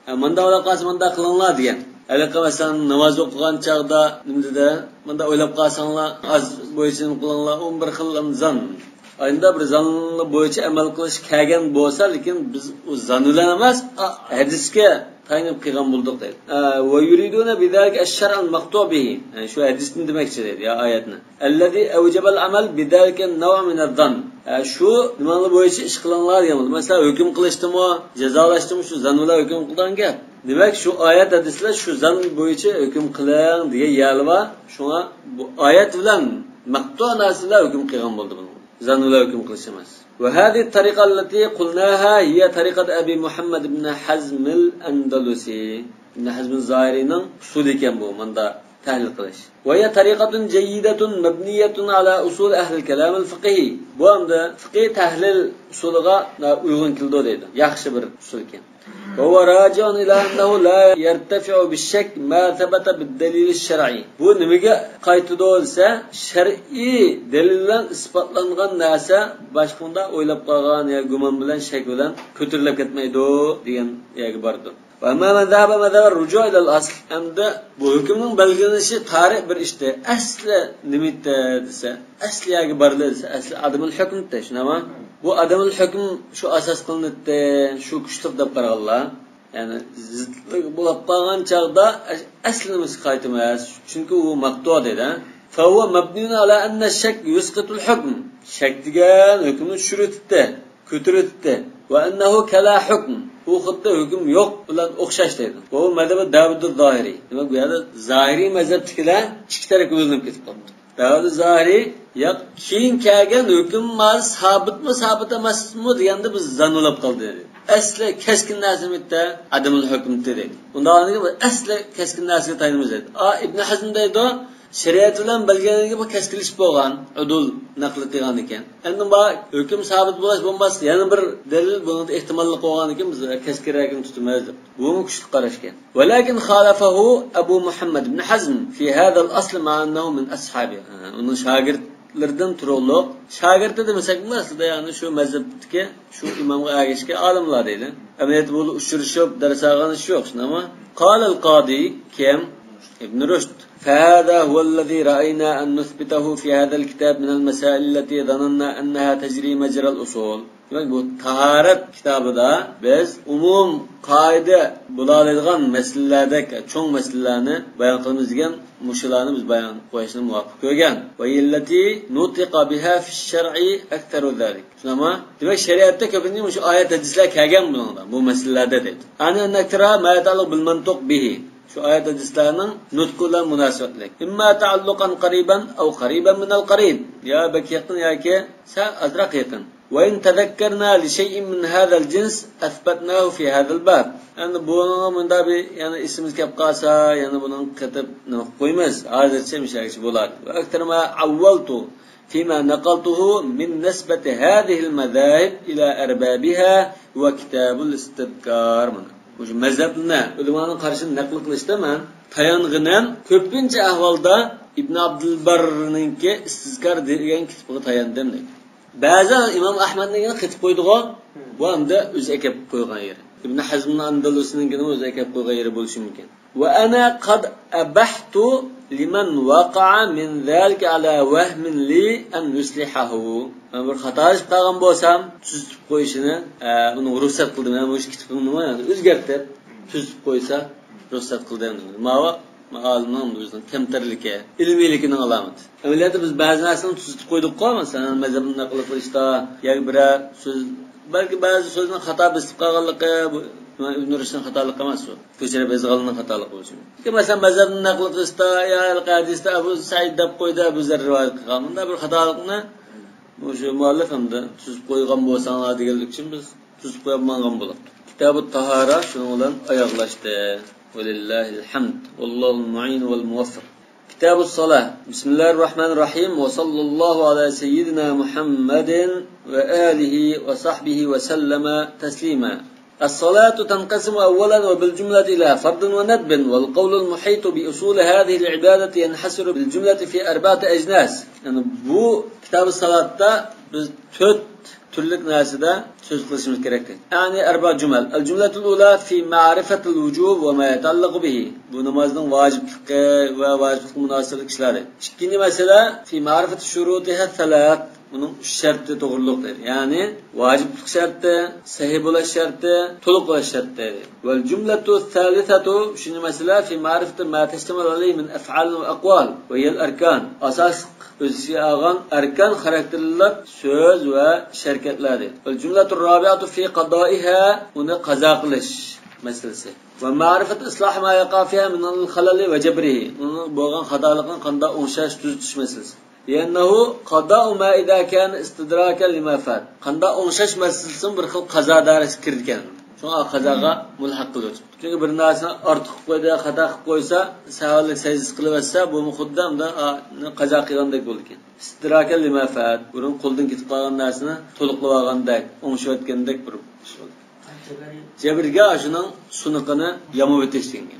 ھە، مۇنداق بولۇپ قالسا مۇنداق قىلىڭلار دېگەن. ھېلىقى مەسىلەن، ناماز ئوقۇغان چاغدا نېمە دېدى؟ مۇنداق ئويلاپ قالساڭلار، ئاز بويىچە نېمە قىلىڭلار، ئۇ بىر خىل زان. ئاينىدا بىر زان بويىچە ئەمەل قىلىش كەلگەن بولسا، لېكىن بىز ئۇ زان بىلەن ئەمەس، ئا، ھەدىسكە تايىنىپ قىلغان بولدۇق دەيدۇ. ئە، ويريدون بذلك الشرع المقطوع به. يەنى شۇ ھەدىستىن دېمەكچى دەيدۇ، يا ئايەتنى. الذي أوجب العمل بذلك النوع من الظن. ئە، شۇ نېمىلەر بويىچە ئىش قىلىڭلار دېگەن بولدى. مەسىلەن، ھۆكۈم قىلىشتىمۇ، جازالاشتىمۇ شۇ زان بىلەن ھۆكۈم قىلىدىغان گەپ. دېمەك، شۇ ئايەت ھەدىسلەر شۇ زان بويىچە ھۆكۈم قىلىڭ دېگەن يەرلى بار. شۇڭا بۇ ئايەت بىلەن مەقتۇ نەرسە بىلەن ھۆكۈم قىلغان بولدى بۇنى. زان بىلەن ھۆكۈم قىلىش ئەمەس. وهذه الطريقة التي قلناها هي طريقة أبي محمد بن حزم الأندلسي. ئىبن ھەزم زاھىرىنىڭ ئۇسۇلى ئىكەن بۇ، مۇندا تەھلىل قىلىش. وهي طريقة جيدة مبنية على أصول أهل الكلام الفقهي. بۇ ئەمدى فىقھىي تەھلىل ئۇسۇلىغا ئۇيغۇن كېلىدۇ دەيدۇ. ياخشى بىر ئۇسۇل ئىكەن. وهو راجع إلى أنه لا يرتفع بالشك ما ثبت بالدليل الشرعي. بۇ نېمىگە قايتىدۇ دېسە، شەرئىي دەلىل بىلەن ئىسپاتلانغان نەرسە باشقىڭدا ئويلاپ قالغان يا گۇمان بىلەن، شەك بىلەن كۆتۈرۈلۈپ كەتمەيدۇ دېگەن يەرگە بارىدۇ. وأما من ذهب مذهب الرجوع إلى الأصل. ئەمدى بۇ ھۆكۈمنىڭ بەلگىلىنىشى تارىخ بىر ئىشتى. ئەسلى نېمە ئىدى دېسە، ئەسلى يەرگە بارىدۇ دېسە، ئەسلى ئادەمۇل ھۆكۈم دە، شۇنداقمۇ؟ بۇ ئادەمۇل ھۆكۈم شۇ ئاساس قىلىنىدۇ، شۇ كۈچلۈك دەپ قارىغانلار. يەنى زىتلىق بولۇپ قالغان چاغدا ئەسلىمىزگە قايتىمىز. چۈنكى ئۇ مەقتۇ دەيدۇ. فهو مبني على أن الشك يسقط الحكم. شەك دېگەن ھۆكۈمنى چۈشۈرۈۋېتىدۇ، كۆتۈرۈۋېتىدۇ. وأنه كلا حكم. ئۇ خۇددى ھۆكۈم يوق بىلەن ئوخشاش دەيدۇ. وهو مذهب داود الظاهري. دېمەك، بۇ يەردە زاھىرىي مەزھەپتىكىلەر ئىككى تەرەپكە بۆلۈنۈپ كېتىپ قاپتۇ. داۋۇد زاھىرى، ياق، كېيىن كەلگەن ھۆكۈم مانا سابىتمۇ، سابىت ئەمەسمۇ دېگەندە بىز زاننىلاپ قالدى دېدى. ئەسلى كەسكىن نەرسە نېمىدە؟ ئادەمۇل ھۆكۈمتى دېدى. ئۇنداق بولغاندىكىن بىز ئەسلى كەسكىن نەرسىگە تايىنىمىز دېدى. ئا، ئىبن ھەزم دەيدۇ، شەرىئەت بىلەن بەلگىلەنگەن بۇ كەسكىنلىشىپ بولغان، ئۇدۇل نەقىل قىلغان ئىكەن. ئەمدى بۇ ھۆكۈم سابىت بولۇش بولماس، يەنە بىر دەلىل بۇنىڭدا ئېھتىماللىق بولغاندىكىن بىز كەسكىنرەكىنى تۇتىمىز دەپ. بۇمۇ كۈچلۈك قاراشكەن. ولكن خالفه أبو محمد بن حزم في هذا الأصل مع أنه من أصحابه. ھە، ئۇنىڭ شاگىرتلىرىدىن تۇرۇقلۇق. شاگىرتى دېمىسەكمۇ ئەسلىدە، يەنى شۇ مەزھەپتىكى، شۇ ئىمامغا ئەگەشكەن ئالىملار دەيلى. ئەمەلىيەتتە بۇ ئۇچرىشىپ دەرس ئالغان ئىش يوق، شۇنداقمۇ؟ قال القاضي، كىم؟ ابن رشد. فهذا هو الذي رأينا أن نثبته في هذا الكتاب من المسائل التي ظننا أنها تجري مجرى الأصول. دېمەك، بۇ تاھارەت كىتابىدا بىز ئومۇم قائىدە بولالايدىغان مەسىلىلەردەك چوڭ مەسىلىلەرنى بايان قىلىمىز دېگەن مۇشۇلارنى بىز بايان قويۇشنى مۇۋاپىق كۆرگەن. وهي التي نطق بها في الشرع أكثر ذلك. شۇنداقمۇ؟ دېمەك، شەرىئەتتە كۆپىنچە مۇشۇ ئايەت ھەدىسلەر كەلگەن بۇنىڭدا، بۇ مەسىلىلەردە دەيدۇ. أعني أن نكترها ما يتعلق بالمنطوق به. شۇ ئايەت ھەدىسلەرنىڭ نۇتقى بىلەن مۇناسىۋەتلىك. إما تعلقا قريبا أو قريبا من القريب. يا بەك يېقىن ياكى سەل ئازراق يېقىن. وإن تذكرنا لشيء من هذا الجنس أثبتناه في هذا الباب. ئەمدى بۇنىڭغا مۇنداق بىر يەنە ئېسىمىزگە كەپ قالسا، يەنە بۇنىڭغا قېتىپ نېمە قىلىپ قويىمىز. ھازىرچە مۇشۇ يەرگىچە بولار. وأكثر ما عولت فيما نقلته من نسبة هذه المذاهب إلى أربابها هو كتاب الاستذكار. مانا مۇشۇ مەزھەپنى، ئۆلىمانىڭ قارىشىنى نەقىل قىلىشتا مەن تايانغىنىم كۆپىنچە ئەھۋالدا ئىبن ئابدۇلبەرنىڭكى ئىستىزكار دېگەن كىتابىغا تاياندىم دەيدۇ. بەزى ئىمام ئەھمەدنىڭكىنى قېتىپ قويدىغۇ، بۇ ئەمدى ئۆزى ئەكەپ قويغان يېرى. ئىبن ھەزمنىڭ ئەندەلۇسىنىڭكىنىمۇ ئۆزى ئەكەپ قويغان يېرى بولۇشى مۇمكىن. وأنا قد أبحت لمن وقع من ذلك على وهم لي أن يصلحه. مەن بىر خاتالىشىپ قالغان بولسام، تۈزىتىپ قويۇشىنى، ئە، ئۇنىڭغا رۇخسەت قىلدىم. يەنى مۇشۇ كىتابىمنىمۇ يەنى ئۆزگەرتىپ، تۈزىتىپ قويسا، رۇخسەت قىلدىم. ماۋۇ ئالىمنىڭ ئۆزىنىڭ كەمتەرلىكى، ئىلمىيلىكىنىڭ ئالامىتى. ئەمەلىيەتتە بىز بەزى نەرسىنى تۈزىتىپ قويدۇققۇ، مەسىلەن، مەزھەپنى نەقىل قىلىشتا ياكى بىرەر سۆز، بەلكى بەزى سۆزنى خاتا بېسىپ قالغانلىقى، بۇ ئىبن رۇشدنىڭ خاتالىقى ئەمەس ئۇ. كۆچۈرۈپ يازغانلىرىنىڭ خاتالىقى بولۇشى مۇمكىن. لېكىن، مەسىلەن، مەزھەپنى نەقىل قىلىشتا، يا ھېلىقى ھەدىستە ئەبۇ سەئىد دەپ قويدى، ئەبۇ زەر رىۋايەت قىلغان. مۇنداق بىر خاتالىقنى مۇشۇ مۇئەللىف ھەمدە تۈزۈپ قويغان بولساڭلار دېگەنلىك ئۈچۈن بىز تۈزۈپ قويۇپ ماڭغان بولاتتۇق. كىتابۇت تاھارە شۇنىڭ بىلەن ئاياغلاشتى. ولله الحمد. والله المعين والموفق. كتاب الصلاة. بسم الله الرحمن الرحيم. وصلى الله على سيدنا محمد وآله وصحبه وسلم تسليما. الصلاة تنقسم أولا وبالجملة إلى فرض وندب، والقول المحيط بأصول هذه العبادة ينحصر بالجملة في أربعة أجناس. يەنى بۇ كىتابى سالاتتا بىز تۆت تۈرلۈك نەرسىدە سۆز قىلىشىمىز كېرەك. يەنى أربع جمل. الجملة الأولى في معرفة الوجوب وما يتعلق به. بۇ نامازنىڭ ۋاجىپلىقى ۋە ۋاجىپلىققا مۇناسىۋەتلىك ئىشلار. ئىككىنچى مەسىلە، في معرفة شروطها الثلاث. ئۇنىڭ ئۈچ شەرتى توغرىلىق دەيدۇ. يەنى ۋاجىپلىق شەرتى، سەھىھ بولۇش شەرتى، تولۇق بولۇش شەرتى دەيدۇ. والجملة الثالثة، ئۈچىنچى مەسىلە، في معرفة ما تشتمل عليه من أفعال وأقوال وهي الأركان. ئاساسلىق ئۆز ئىچىگە ئالغان ئەركان خاراكتېرلىك سۆز ۋە ئىش ھەرىكەتلەر دەيدۇ. والجملة الرابعة في قضائها، ئۇنى قازا قىلىش مەسىلىسى. ومعرفة إصلاح ما يقع فيها من الخلل وجبره، ئۇنىڭ بولغان خاتالىقىنى قانداق ئوڭشاش، تۈزىتىش مەسىلىسى. لأنه قضاء ما إذا كان استدراكا لما فات. قانداق ئوڭشاش مەسىلىسىمۇ بىر خىل قازا دائىرىسىگە كىرىدىكەن. شۇڭا قازاغا مۇلھەق قىلىۋېتىپتۇ. چۈنكى بىر نەرسىنى ئارتۇق قىلىپ قويدى، خاتا قىلىپ قويسا، سەھۋلىك سەجدىسى قىلىۋەتسە، بۇمۇ خۇددى ئۇندا، ئا، قازا قىلغاندەك بولىدىكەن. استدراكا لما فات، بۇرۇن قولدىن كېتىپ قالغان نەرسىنى تولۇقلاپ ئالغاندەك، ئوڭشىۋەتكەندەك بىر ئىش بولدى. جەبرگە شۇنىڭ سۇنۇقىنى يامىۋېتىش دېگەن.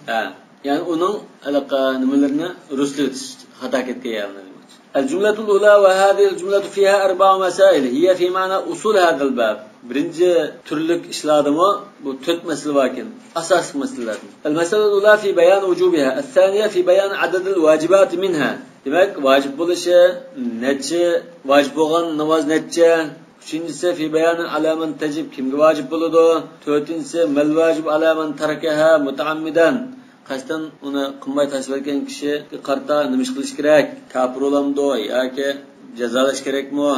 ھە. يەنى ئۇنىڭ ھېلىقى نېمىلىرىنى رۇسلىۋېتىش، خاتا كەتكەن يەرلىرىنى. الجملة الأولى، وهذه الجملة فيها أربع مسائل، هي في معنى أصول هذا الباب. بىرىنچى تۈرلۈك ئىشلاردىمۇ بۇ تۆت مەسىلە باركەن، ئاساسلىق مەسىلىلەردىن. المسألة الأولى في بيان وجوبها، الثانية في بيان عدد الواجبات منها. دېمەك، ۋاجىپ بولۇشى، نەچچە، ۋاجىپ بولغان ناماز نەچچە، ئۈچىنچىسى، في بيان على من تجب، كىمگە ۋاجىپ بولىدۇ؟ تۆتىنچىسى، ما الواجب على من تركها متعمدا، قەستەن ئۇنى قىلماي تاشلىۋەتكەن كىشىگە قارىتا نېمە ئىش قىلىش كېرەك؟ كاپىر بولامدۇ ياكى جازالاش كېرەكمۇ؟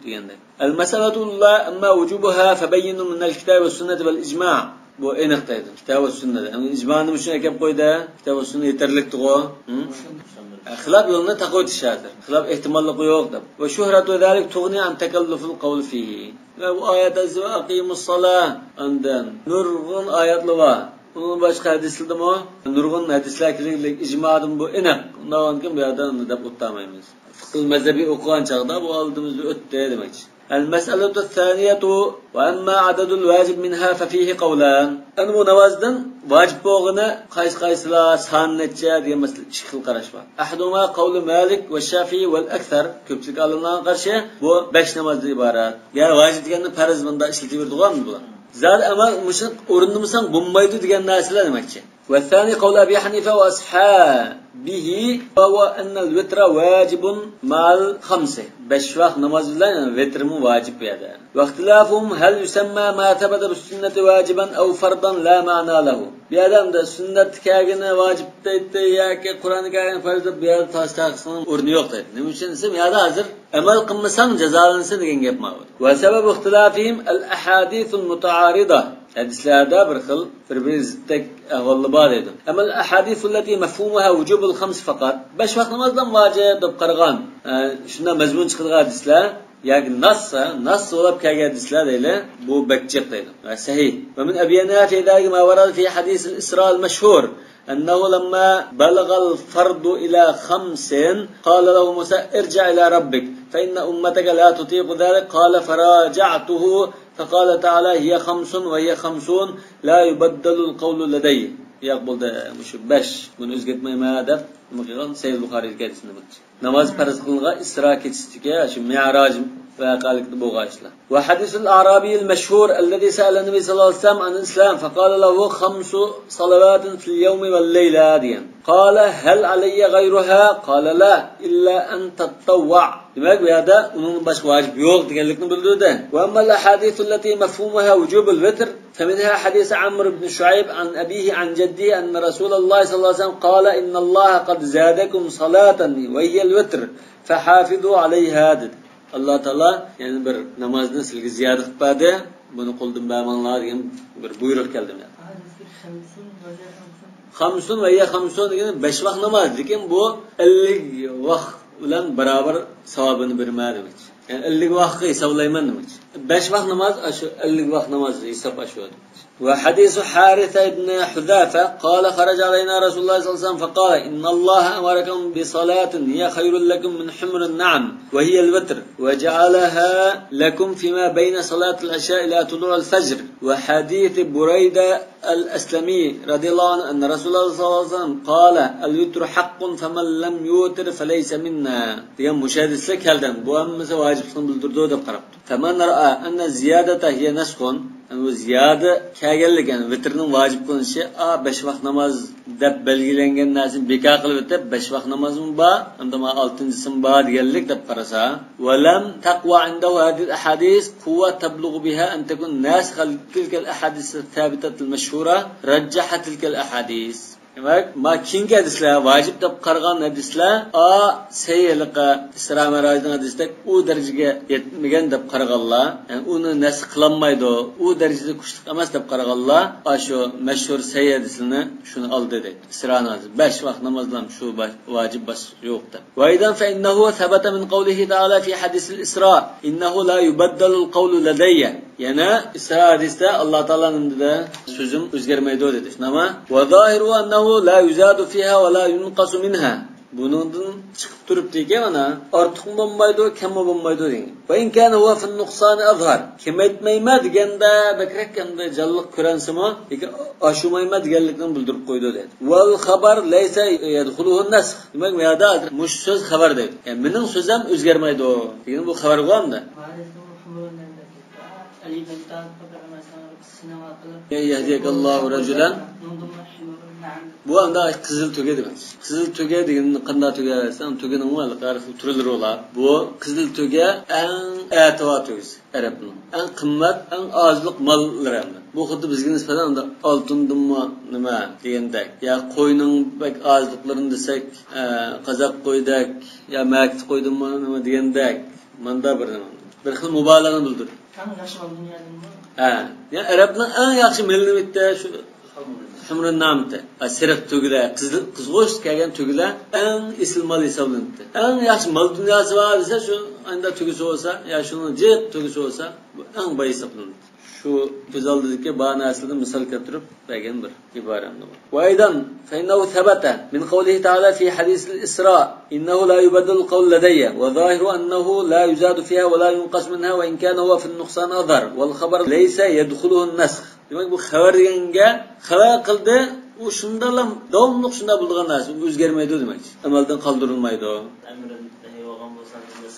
دېگەندەك. المسألة الأولى، أما وجوبها فبينوا من الكتاب والسنة والإجماع. بۇ ئېنىق دەيدۇ. كىتاب ۋە سۈننەدە. ئەمدى ئىجمانى مۇشۇ ئەكەپ قويدى. كىتاب ۋە سۈننە يېتەرلىكتىغۇ. ھە؟ خىلاپ يولىنى تاقىۋېتىش ھازىر. خىلاپ ئېھتىماللىقى يوق دەپ. وشهرة ذلك تغني عن تكلف القول فيه. ۋە بۇ ئايەت ھەدىسى ۋە أقيموا الصلاة. ئاندىن نۇرغۇن ئايەتلەر بار. ئۇنىڭ باشقا ھەدىسلىرىدىمۇ نۇرغۇن ھەدىسلەر كېلىگلىك، ئىجمادىن بۇ ئېنىق. ئۇنداقكەن بۇ يەردە ئۇنى دەپ ئولتۇرمايمىز. فىقھىل مەزھەبى ئوقۇغان چاغدا بۇ ئالدىمىزدا ئۆتتى دېمەكچى. المسألة الثانية، وأما عدد الواجب منها ففيه قولان. ئەنە بۇ نامازدىن ۋاجىپ بولغىنى قايسى قايسىلار، سانى نەچچە دېگەن مەسىلىدە ئىككى خىل قاراش بار. أحدهما قول مالك والشافعي والأكثر، كۆپچىلىك ئالىملارغا قارشى بۇ بەش نامازدىن ئىبارەت. يەنى ۋاجىپ دېگەننى پەرز مۇنداق ئىشلىتىۋېرىدىغان بۇلار. زادى ئەمما مۇشۇنى ئورۇندىمىساڭ بولمايدۇ دېگەن نەرسىلەر دېمەكچى. والثاني قول أبي حنيفة وأصحابه، وهو أن الوتر واجب مع الخمس. بەش ۋاق ناماز بىلەن ۋىترمۇ ۋاجىپ بۇ يەردە. واختلافهم هل يسمى ما ثبت بالسنة واجبا أو فرضا لا معنى له. بۇ يەردە ئەمدى سۈننەتتە كەلگىنى ۋاجىپ دەيدۇ ياكى قۇرئاندا كەلگىنى پەرز دەپ بۇ يەردە تاس تارتىشنىڭ ئورنى يوق دەيدۇ. نېمە ئۈچۈن دېسە، بۇ يەردە ھازىر ئەمەل قىلمىساڭ جازالىنىسەن دېگەن گەپ ماۋۇ. وسبب اختلافهم الأحاديث المتعارضة. ھەدىسلەردە بىر خىل بىر-بىرىگە زىتتەك ئەھۋاللار بار دەيدۇ. أما الأحاديث التي مفهومها وجوب الخمس فقط، بەش ۋاق نامازدىن ۋاجىپ دەپ قارىغان، ئە، شۇنداق مەزمۇن چىقىدىغان ھەدىسلەر ياكى ناس، ناس بولاپ كەلگەن ھەدىسلەر دەيلى، بۇ بەك جىق دەيدۇ. ۋە سەھىھ. ومن أبينها في ذلك ما ورد في حديث الإسراء المشهور، أنه لما بلغ الفرد إلى خمس قال له موسى ارجع إلى ربك فإن أمتك لا تطيق ذلك، قال فراجعته فقال تعالى هي خمس وهي خمسون لا يبدل القول لدي. ياق، بولدى، مۇشۇ بەش. بۇنى ئۆزگەرتمەيمەن دەپ نېمە قىلغان؟ سەھىھ بۇخارىدىكى ھەدىسنى بىلدى. ناماز پەرز قىلىنغان ئىسرا كېچىسىدىكى شۇ مىئراج ۋەقەلىكتە بولغان ئىشلار. وحديث الأعرابي المشهور الذي سأل النبي صلى الله عليه وسلم عن الإسلام فقال له خمس صلوات في اليوم والليلة دېگەن. قال هل علي غيرها؟ قال لا، إلا أن تطوع. دېمەك، بۇ يەردە ئۇنىڭدىن باشقا ۋاجىپ يوق دېگەنلىكنى بىلدۈردى. وأما الأحاديث التي مفهومها وجوب الوتر فمنها حديث عمرو بن شعيب عن أبيه عن جده أن رسول الله صلى الله عليه وسلم قال إن الله قد زادكم صلاة وهي الوتر فحافظوا عليها دېدى. ئاللا تائالا يەنە بىر نامازنى سىلەرگە زىيادە قىلىپ بەردى، بۇنى قولدىن بەرمەڭلار دېگەن بىر بۇيرۇق كەلدى ماڭا. خمسون وهي خمسون دېگەن بەش ۋاق ناماز، لېكىن بۇ ئەللىك ۋاق بىلەن باراۋەر ساۋابىنى بېرىمەن دېمەكچى. يەنى ئەللىك ۋاققا ھېسابلايمەن دېمەكچى. بەش ۋاق ناماز، ئاشۇ ئەللىك ۋاق ناماز ھېساب ئاشۇ. وحديث حارثة بن حذافة قال: خرج علينا رسول الله صلى الله عليه وسلم فقال: إن الله أمركم بصلاة هي خير لكم من حمر النعم، وهي الوتر، وجعلها لكم فيما بين صلاة العشاء إلى طلوع الفجر. وحديث بريدة الأسلمي رضي الله عنه أن رسول الله صلى الله عليه وسلم قال: الوتر حق فمن لم يوتر فليس منا. دېگەن مۇشۇ ھەدىسلەر كەلدى. بۇ ھەممىسى ۋاجىپلىقنى بىلدۈرىدۇ دەپ قاراپتۇ. فمن رأى أن الزيادة هي نسخ، يەنى بۇ زىيادە كەلگەنلىك، يەنى ۋىتىرنىڭ ۋاجىپ قىلىنىشى، ئا، بەش ۋاق ناماز دەپ بەلگىلەنگەن نەرسىنى بىكار قىلىۋېتىپ، بەش ۋاق نامازمۇ بار، ئەمدى مانا ئالتىنچىسىمۇ بار دېگەنلىك دەپ قارىسا، ولم تقو عنده هذه الأحاديث قوة تبلغ بها أن تكون ناسخة لتلك الأحاديث الثابتة المشهورة رجح تلك الأحاديث. دېمەك، ما كېيىنكى ھەدىسلەر، ۋاجىپ دەپ قارىغان ھەدىسلەر، ئا، سەھىھ ھېلىقى ئىسرا مىراجنىڭ ھەدىسىدەك ئۇ دەرىجىگە يەتمىگەن دەپ قارىغانلار، يەنى ئۇنى نەسخ قىلالمايدۇ، ئۇ دەرىجىدە كۈچلۈك ئەمەس دەپ قارىغانلار، ئاشۇ مەشھۇر سەھىھ ھەدىسلىرىنى شۇنى ئالدى دەيدۇ. ئىسرانىڭ ھەدىسى، بەش ۋاق نامازلام شۇ باش-، ۋاجىپ باشقا يوق دەپ. وأيضا فإنه ثبت من قوله تعالى في حديث الإسراء: إنه لا يبدل القول لدي. يەنە ئىسرا ھەدىستە ئاللا تائالا نېمە دېدى؟ سۆزۈم ئۆزگەرمەيدۇ دېدى. شۇنداقمۇ؟ وظاهره أنه لا يزاد فيها ولا ينقص منها. بۇنىڭدىن چىقىپ تۇرۇپتىكى، مانا، ئارتۇقمۇ بولمايدۇ، كەممۇ بولمايدۇ دېگەن. وإن كان هو في النقصان أظهر. كېمەيتمەيمەن دېگەندە بەكرەك ئەمدى جانلىق كۆرۈنسىمۇ، لېكىن ئاشۇرمايمەن دېگەنلىكنى بىلدۈرۈپ قويدى دەيدۇ. والخبر ليس يدخله النسخ. دېمەك، بۇ يەردە مۇشۇ سۆز خەۋەر دەيدۇ. يەنى مېنىڭ سۆزۈم ئۆزگەرمەيدۇ دېگىنى بۇ خەۋەرگە ئالىندى. يهديك الله رجلا. بۇ ئاندا قىزىل تۆگە دېمەك. قىزىل تۆگە دېگەن قانداق تۆگە دېسەڭ، تۆگىنىڭ ھەر خىل تۈرلىرى بولار. بۇ قىزىل تۆگە ئەڭ ئەتىۋار تۆگىسى ئەرەبنىڭ. ئەڭ قىممەت، ئەڭ ئازلىق ماللىرى ئەمدى. بۇ خۇددى بىزگە نىسبەتەن ئاندا ئالتۇندىنمۇ نېمە دېگەندەك. يا قوينىڭ بەك ئازلىقلىرىنى دېسەك، ئە، قازاق قويدەك، يا مەكىتى قويدىنمۇ نېمە دېگەندەك. ماندا بىر نېمە. بىر خىل مۇبالىغىنى بىلدۈرىدۇ. ئەڭ ياخشى مال دۇنيادىنمۇ؟ ھە. يا ئەرەبنىڭ ئەڭ ياخشى مېلىنى بىتتە شۇ ھۇمرۇن نامىتى. ھە، سېرىق تۆگىلەر، قىزىل، قىزغۇچ كەلگەن تۆگىلەر ئەڭ ئېسىل مال ھېسابلىنىپتۇ. ئەڭ ياخشى مال دۇنياسى بار دېسە، شۇ ئاندا تۆگىسى بولسا، يا شۇنىڭ جىق تۆگىسى بولسا، بۇ ئەڭ باي ھېسابلىنىدۇ. شۇ كۆز ئالدىدىكى بار نەرسىلەردىن مىسال كەلتۈرۈپ بەرگەن بىر ئىبارەمدە بار. وأيضا فإنه ثبت من قوله تعالى في حديث الإسراء: إنه لا يبدل القول لدي، وظاهره أنه لا يزاد فيها ولا ينقص منها، وإن كان هو في النقصان أظهر، والخبر ليس يدخله النسخ. دېمەك، بۇ خەۋەر دېگەنگە خەۋەر قىلدى، ئۇ شۇنداقلا داۋاملىق شۇنداق بولىدىغان نەرسە، ئۇ ئۆزگەرمەيدۇ دېمەكچى. ئەمەلدىن قالدۇرۇلمايدۇ. ئەمرى نەھى بولغان بولسا، نېمە قىلىش؟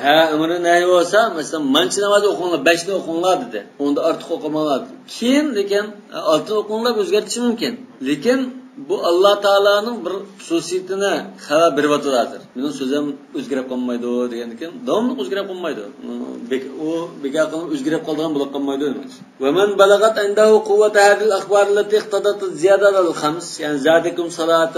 ھە، ئەمرى نەھى بولسا، مەسىلەن، مانچە ناماز ئوقۇڭلار، بەشنى ئوقۇڭلار دېدى. ئۇندا ئارتۇق ئوقۇماڭلار دېدى. كېيىن، لېكىن، ئالتىنى ئوقۇڭلار دەپ ئۆزگەرتىشى مۇمكىن. لېكىن بۇ ئاللا تائالانىڭ بىر خۇسۇسىيىتىنى خەۋەر بېرىۋاتىدۇ ھازىر. مېنىڭ سۆزۈم ئۆزگىرىپ قالمايدۇ دېگەندىكىن، داۋاملىق ئۆزگىرىپ قالمايدۇ. بىك-، ئۇ بىكار قىلىنىپ ئۆزگىرىپ قالىدىغان بولۇپ قالمايدۇ دېمەكچى. ومن بلغت عنده قوة هذه الأخبار التي اقتضت الزيادة على الخمس، يەنى زادكم صلاة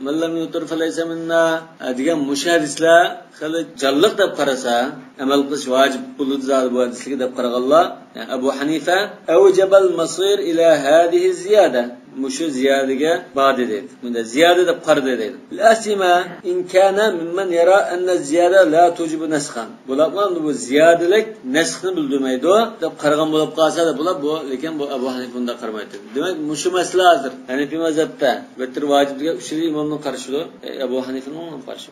من لم يوتر فليس منا، ھە، دېگەن مۇشۇ ھەدىسلەر خېلى جانلىق دەپ قارىسا، ئەمەل قىلىش ۋاجىپ بولىدۇ زادى بۇ ھەدىسلەرگە دەپ قارىغانلار، يەنى ئەبۇ ھەنىفە، أوجب المصير إلى هذه الزيادة، مۇشۇ زىيادىگە باردى دەيدۇ. بۇندا زىيادە دەپ قارىدى دەيدۇ. لا سيما إن كان ممن يرى أن الزيادة لا توجب نسخا. بۇلارمۇ بۇ زىيادىلىك نەسخنى بىلدۈرمەيدۇ دەپ قارىغان بولۇپ قالسا دەپ بۇلار بۇ، لېكىن بۇ ئەبۇ ھەنىفە بۇنداق قارىمايتتى. دېمەك، مۇشۇ مەسىلە ھازىر ھەنىفىي مەزھەپتە ۋىتىر ۋاجىپ دېگەن ئۈچىلا ئىمامنىڭ قارىشىدۇ. ئەبۇ ھەنىفىنىڭ قارىشى.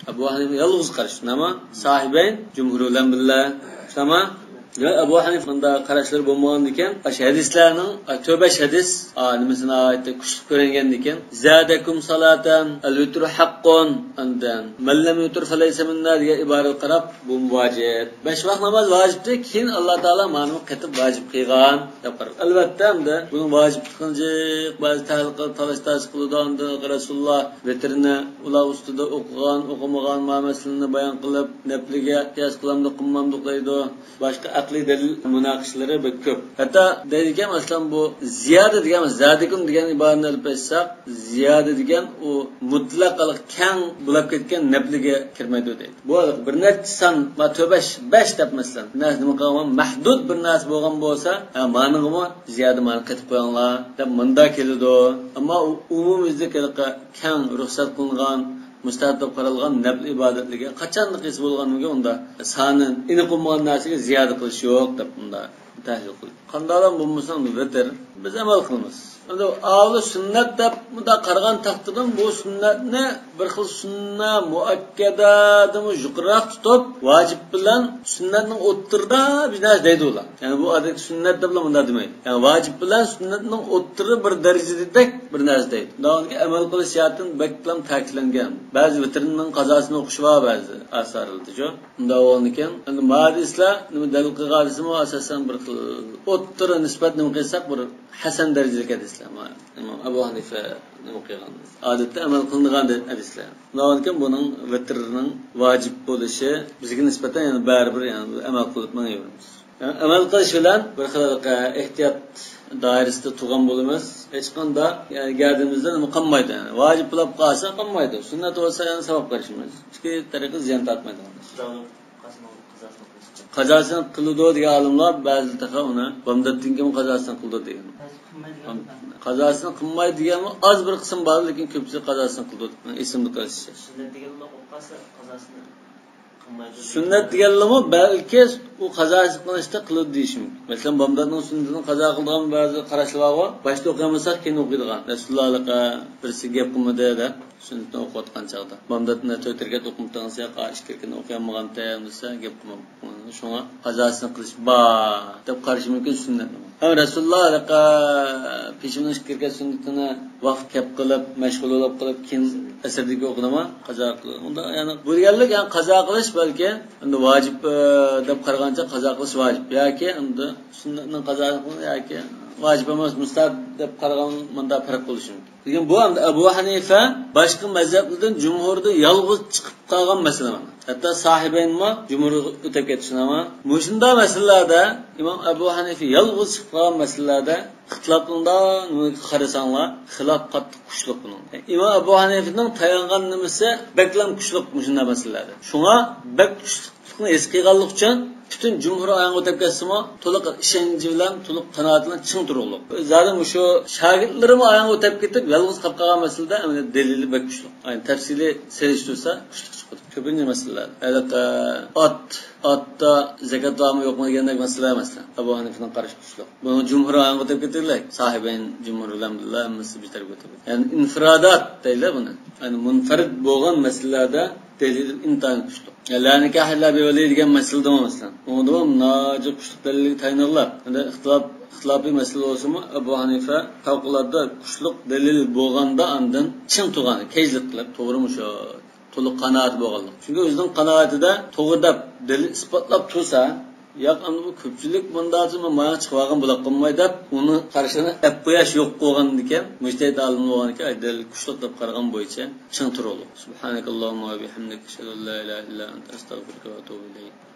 ئەبۇ ھەنىفە يالغۇز قارىشى. نېمە؟ ساھىبەين، جۇمھۇر بىلەن بىللە. تامام. دېمەك، ئەبۇ ھەنىفە مۇنداق قاراشلىرى بولمىغاندىكىن، ئاشۇ ھەدىسلەرنىڭ، ئا، تۆت بەش ھەدىس، ئا، نېمىسى ناھايىتى كۈچلۈك كۆرۈنگەندىكىن، زادكم صلاة، الوتر حق، ئاندىن من لم يوتر فليس منا دېگەن ئىبارىگە قاراپ، بۇمۇ ۋاجىپ. بەش ۋاق ناماز ۋاجىپتى، كېيىن ئاللا تائالا مانىمۇ قېتىپ ۋاجىپ قىلغان دەپ قاراپ. ئەلۋەتتە، ئەمدى بۇنىڭ ۋاجىپلىقىنى جىق بەزى تەھلىل قىلىپ، تالاش-تارتىش قىلىدۇ، ئاندىن رەسۇلۇللا ۋىتىرنى ئۇلار ئۈستىدە ئوقۇغان، ئوقۇمىغان، ما مەسىلىنى بايان قىلىپ، نەپلىگە قىياس قىلامدۇق، قىلمامدۇق دەيدۇ. باشقا ئەقلىي دەلىل مۇناقىشىلىرى بەك كۆپ. ھەتتا دەيدىكەن، مەسىلەن، بۇ زىيادە دېگەن، زادىكۇم دېگەن ئىبارىنى ئېلىپ ئېيتساق، زىيادە دېگەن ئۇ مۇتلەق كەڭ بولاپ كەتكەن نەپلىگە كىرمەيدۇ دەيدۇ. بۇ بىر نەچچە سان، ما، تۆت بەش، بەش دەپ، مەسىلەن، نەرسە نېمە قىلغان، مەھدۇد بىر نەرسە بولغان بولسا، ھە، مانىڭغىمۇ زىيادە مانى قېتىپ قويۇڭلار دەپ مۇندا كېلىدۇ. ئەمما ئۇ ئومۇميۈزلۈك ھېلىقى كەڭ رۇخسەت قىلىنغان مۇستەھەب دەپ قارالغان نەپلى ئىبادەتلىرىگە قاچاندا قىلسا بولغانمىكىن، ئۇندا سانى ئېنىق بولمىغان نەرسىگە زىيادە قىلىش يوق دەپ، ئۇندا تەھلىل قىلدى. قانداقلا بولمىسۇن، ۋىتىر بىز ئەمەل قىلىمىز. ئەمدى ئاۋۇ سۈننەت دەپ مۇنداق قارىغان تەقدىردىمۇ، بۇ سۈننەتنى بىر خىل سۈننە مۇئەككەدىدىنمۇ يۇقىرىراق تۇتۇپ، ۋاجىپ بىلەن سۈننەتنىڭ ئوتتۇرىدا بىر نەرسە دەيدۇ ئۇلار. يەنى بۇ ئادەتتە سۈننەت دەپلا مۇنداق دېمەيدۇ. يەنى ۋاجىپ بىلەن سۈننەتنىڭ ئوتتۇرا بىر دەرىجىدەك بىر نەرسە دەيدۇ. داۋامىدىكى ئەمەل قىلىش جەھەتتىن بەكلا تەكىتلەنگەن. بەزى ۋىتىرنىڭ قازاسىنى ئوقۇش بار بەزى ئاسارلىرىدىچۇ. ئۇنداق بولغاندىكىن، ئەمدى مۇھەددىسلەر نېمە دەلىل قىلغانسىمۇ، ئاساسەن بىر خىل ئوتتۇرا نىسبەت نېمە قىلساق، بىر ھەسەن دەرىجىلىك ھەدىسلەر. ئىمام ئەبۇ ھەنىفە نېمە قىلغان، ئادەتتە ئەمەل قىلىنغان ھەدىسلەر. ئۇنداق بولغاندىكىن، بۇنىڭ ۋىتىرنىڭ ۋاجىپ بولۇشى بىزگە نىسبەتەن يەنە بەرىبىر، يەنى ئەمەل قىلىپ مېڭىۋېرىمىز. يەنى ئەمەل قىلىش بىلەن بىر خىل ئېھتىيات دائىرىسىدە تۇرغان بولىمىز. ھېچقانداق، يەنى گەدىنىمىزدە نېمە قالمايدۇ. يەنى ۋاجىپ بولۇپ قالسا قالمايدۇ. سۈننەت بولسا يەنە ساۋاب قىلىشىمىز. ئىككى تەرىپى زىيان تارتمايدىغان. قازاسىنى قىلىدۇ دېگەن ئالىملار بەزى تېخى ئۇنى بامداتتىن كېيىن قازاسىنى قىلىدۇ دېگەن. قازاسىنى قىلمايدۇ دېگەنمۇ ئاز بىر قىسىم بار، لېكىن كۆپچىلىك قازاسىنى قىلىدۇ. ئېسىمدە قېلىشىچە. سۈننەت دېگەنلا بولۇپ قالسا قازاسىنى قىلمايدۇ. سۈننەت دېگەنلىمۇ بەلكى ئۇ قازاسىنى قىلىشتا قىلىدۇ دېيىشى مۇمكىن. مەسىلەن، بامداتنىڭ سۈننىتىنى قازا قىلىدىغان بەزى قاراشلار بارغۇ، باشتا ئوقۇيالمىساق كېيىن ئوقۇيدىغان. رەسۇلۇللاھ ھېلىقى بىرسى گەپ قىلمىدى دەپ. سۈننىتىنى ئوقۇۋاتقان چاغدا. بامداتنى تۆت رەكەت ئوقۇمتىڭىز ياق، ئىككى رەكەتنى ئوقۇيالمىغانتىم دېسە، گەپ قىلماپتۇ. شۇڭا قازاسىنى قىلىش بار دەپ قارىشى مۇمكىن سۈننەتنى. ئەمما رەسۇلۇللاھ ھېلىقى پېشىنىڭ ئىككى رەكەت سۈننىتىنى ۋاقىت كەپ قىلىپ، مەشغۇل بولۇپ قىلىپ، كېيىن ئەسىردىكى ئوقۇدىمۇ؟ قازا قىلىدۇ. ئۇندا يەنى بۇ دېگەنلىك، يەنى قازا قىلىش بەلكى ئەمدى ۋاجىپ، ئە، دەپ قارىغانچە قازا قىلىش ۋاجىپ ياكى ئەمدى سۈننەتنىڭ قازاسى ياكى ۋاجىپ ئەمەس، مۇستەھەب دەپ قارىغان مۇنداق پەرق بولۇشى مۇمكىن. لېكىن بۇ ئەمدى ئەبۇ ھەنىفە باشقا مەزھەپلەردىن جۇمھۇردا يالغۇز چىقىپ قالغان مەسىلە مانا. ھەتتا ساھىبەينمۇ جۇمھۇرغا ئۆتۈپ كەتكەن مانا. مۇشۇنداق مەسىلىلەردە ئىمام ئەبۇ ھەنىفە يالغۇز چىقىپ قالغان مەسىلىلەردە ئىختىلاپ قىلىنىدۇ. نېمىگە قارىساڭلار، خىلاپ قاتتىق كۈچلۈك بۇنىڭ. ئىمام ئەبۇ ھەنىفىنىڭ تايانغان نېمىسى بەكلا كۈچلۈك مۇشۇنداق مەسىلىلەردە. شۇڭا بەك كۈچلۈك ھېس قىلغانلىقى ئۈچۈن پۈتۈن جۇمھۇر ئاياغىغا ئۆتۈپ كەتسىمۇ، تولۇق ئىشەنچى بىلەن، تولۇق قانائىتى بىلەن چىڭ تۇرۇقلۇق. زادى مۇشۇ شاگىرتلىرىمۇ ئاياغىغا ئۆتۈپ كېتىپ، يالغۇز قاپقالغان مەسىلىدە ئەمدى دەلىلى بەك كۈچلۈك. يەنى تەپسىلىي سېلىشتۇرسا، كۈچلۈك چىقىدۇ. كۆپىنچە مەسىلىلەر. ھېلىقى ئات، ئاتتا زەكات بارمۇ يوقمۇ دېگەندەك مەسىلە، مەسىلەن، ئەبۇ ھەنىفىنىڭ قارىشى كۈچلۈك. بۇنىڭ جۇمھۇر ئاياغىغا ئۆتۈپ كېتىدىلەك، ساھىبەين جۇمھۇر بىلەن بىللە ھەممىسى بىر تەرەپكە ئۆتۈپ كېتىدۇ. يەنى ئىنفىرادات دەيلى بۇنى. يەنى مۇنفەرىد بولغان مەسىلىلەردە دەلىل ئىنتايىن كۈچلۈك. يەنى لا نىكاھە ئىللا بىۋەلىي دېگەن مەسىلىدىمۇ مەسىلەن، ئۇنىڭدىمۇ ناھايىتى كۈچلۈك دەلىلگە تايىنىدىلار. ئەمدى ئىختىلاپ، ئىختىلاپىي مەسىلە بولسىمۇ، ئەبۇ ھەنىفە پەۋقۇلئاددە كۈچلۈك دەلىل بولغاندا ئاندىن چىڭ تۇرغان، كەجلىك قىلىپ، توغرىمۇ شۇ، تولۇق قانائەت بولغانلىق. چۈنكى ئۆزىنىڭ قانائىتىدە توغرا دەپ دەلىل ئىسپاتلاپ تۇرسا، ياق، ئەمدى بۇ كۆپچىلىك مۇنداق ماڭا چىقىۋالغان بولاپ قالماي دەپ، ئۇنى قارىشىنى ئەپ قوياش يوق بولغاندىكىن، مۇجتەھىد ئالىم بولغاندىكىن، ئاي، دەلىل كۈچلۈك دەپ قارىغان بويىچە چىڭ تۇرۇلۇق. سۇبھانەكاللاھۇممە ۋە بىھەمدىك، ئەشھەدۇ ئەن لا ئىلاھە ئىللا ئەنتە، ئەستەغفىرۇكە ۋە ئەتۇبۇ ئىلەيك.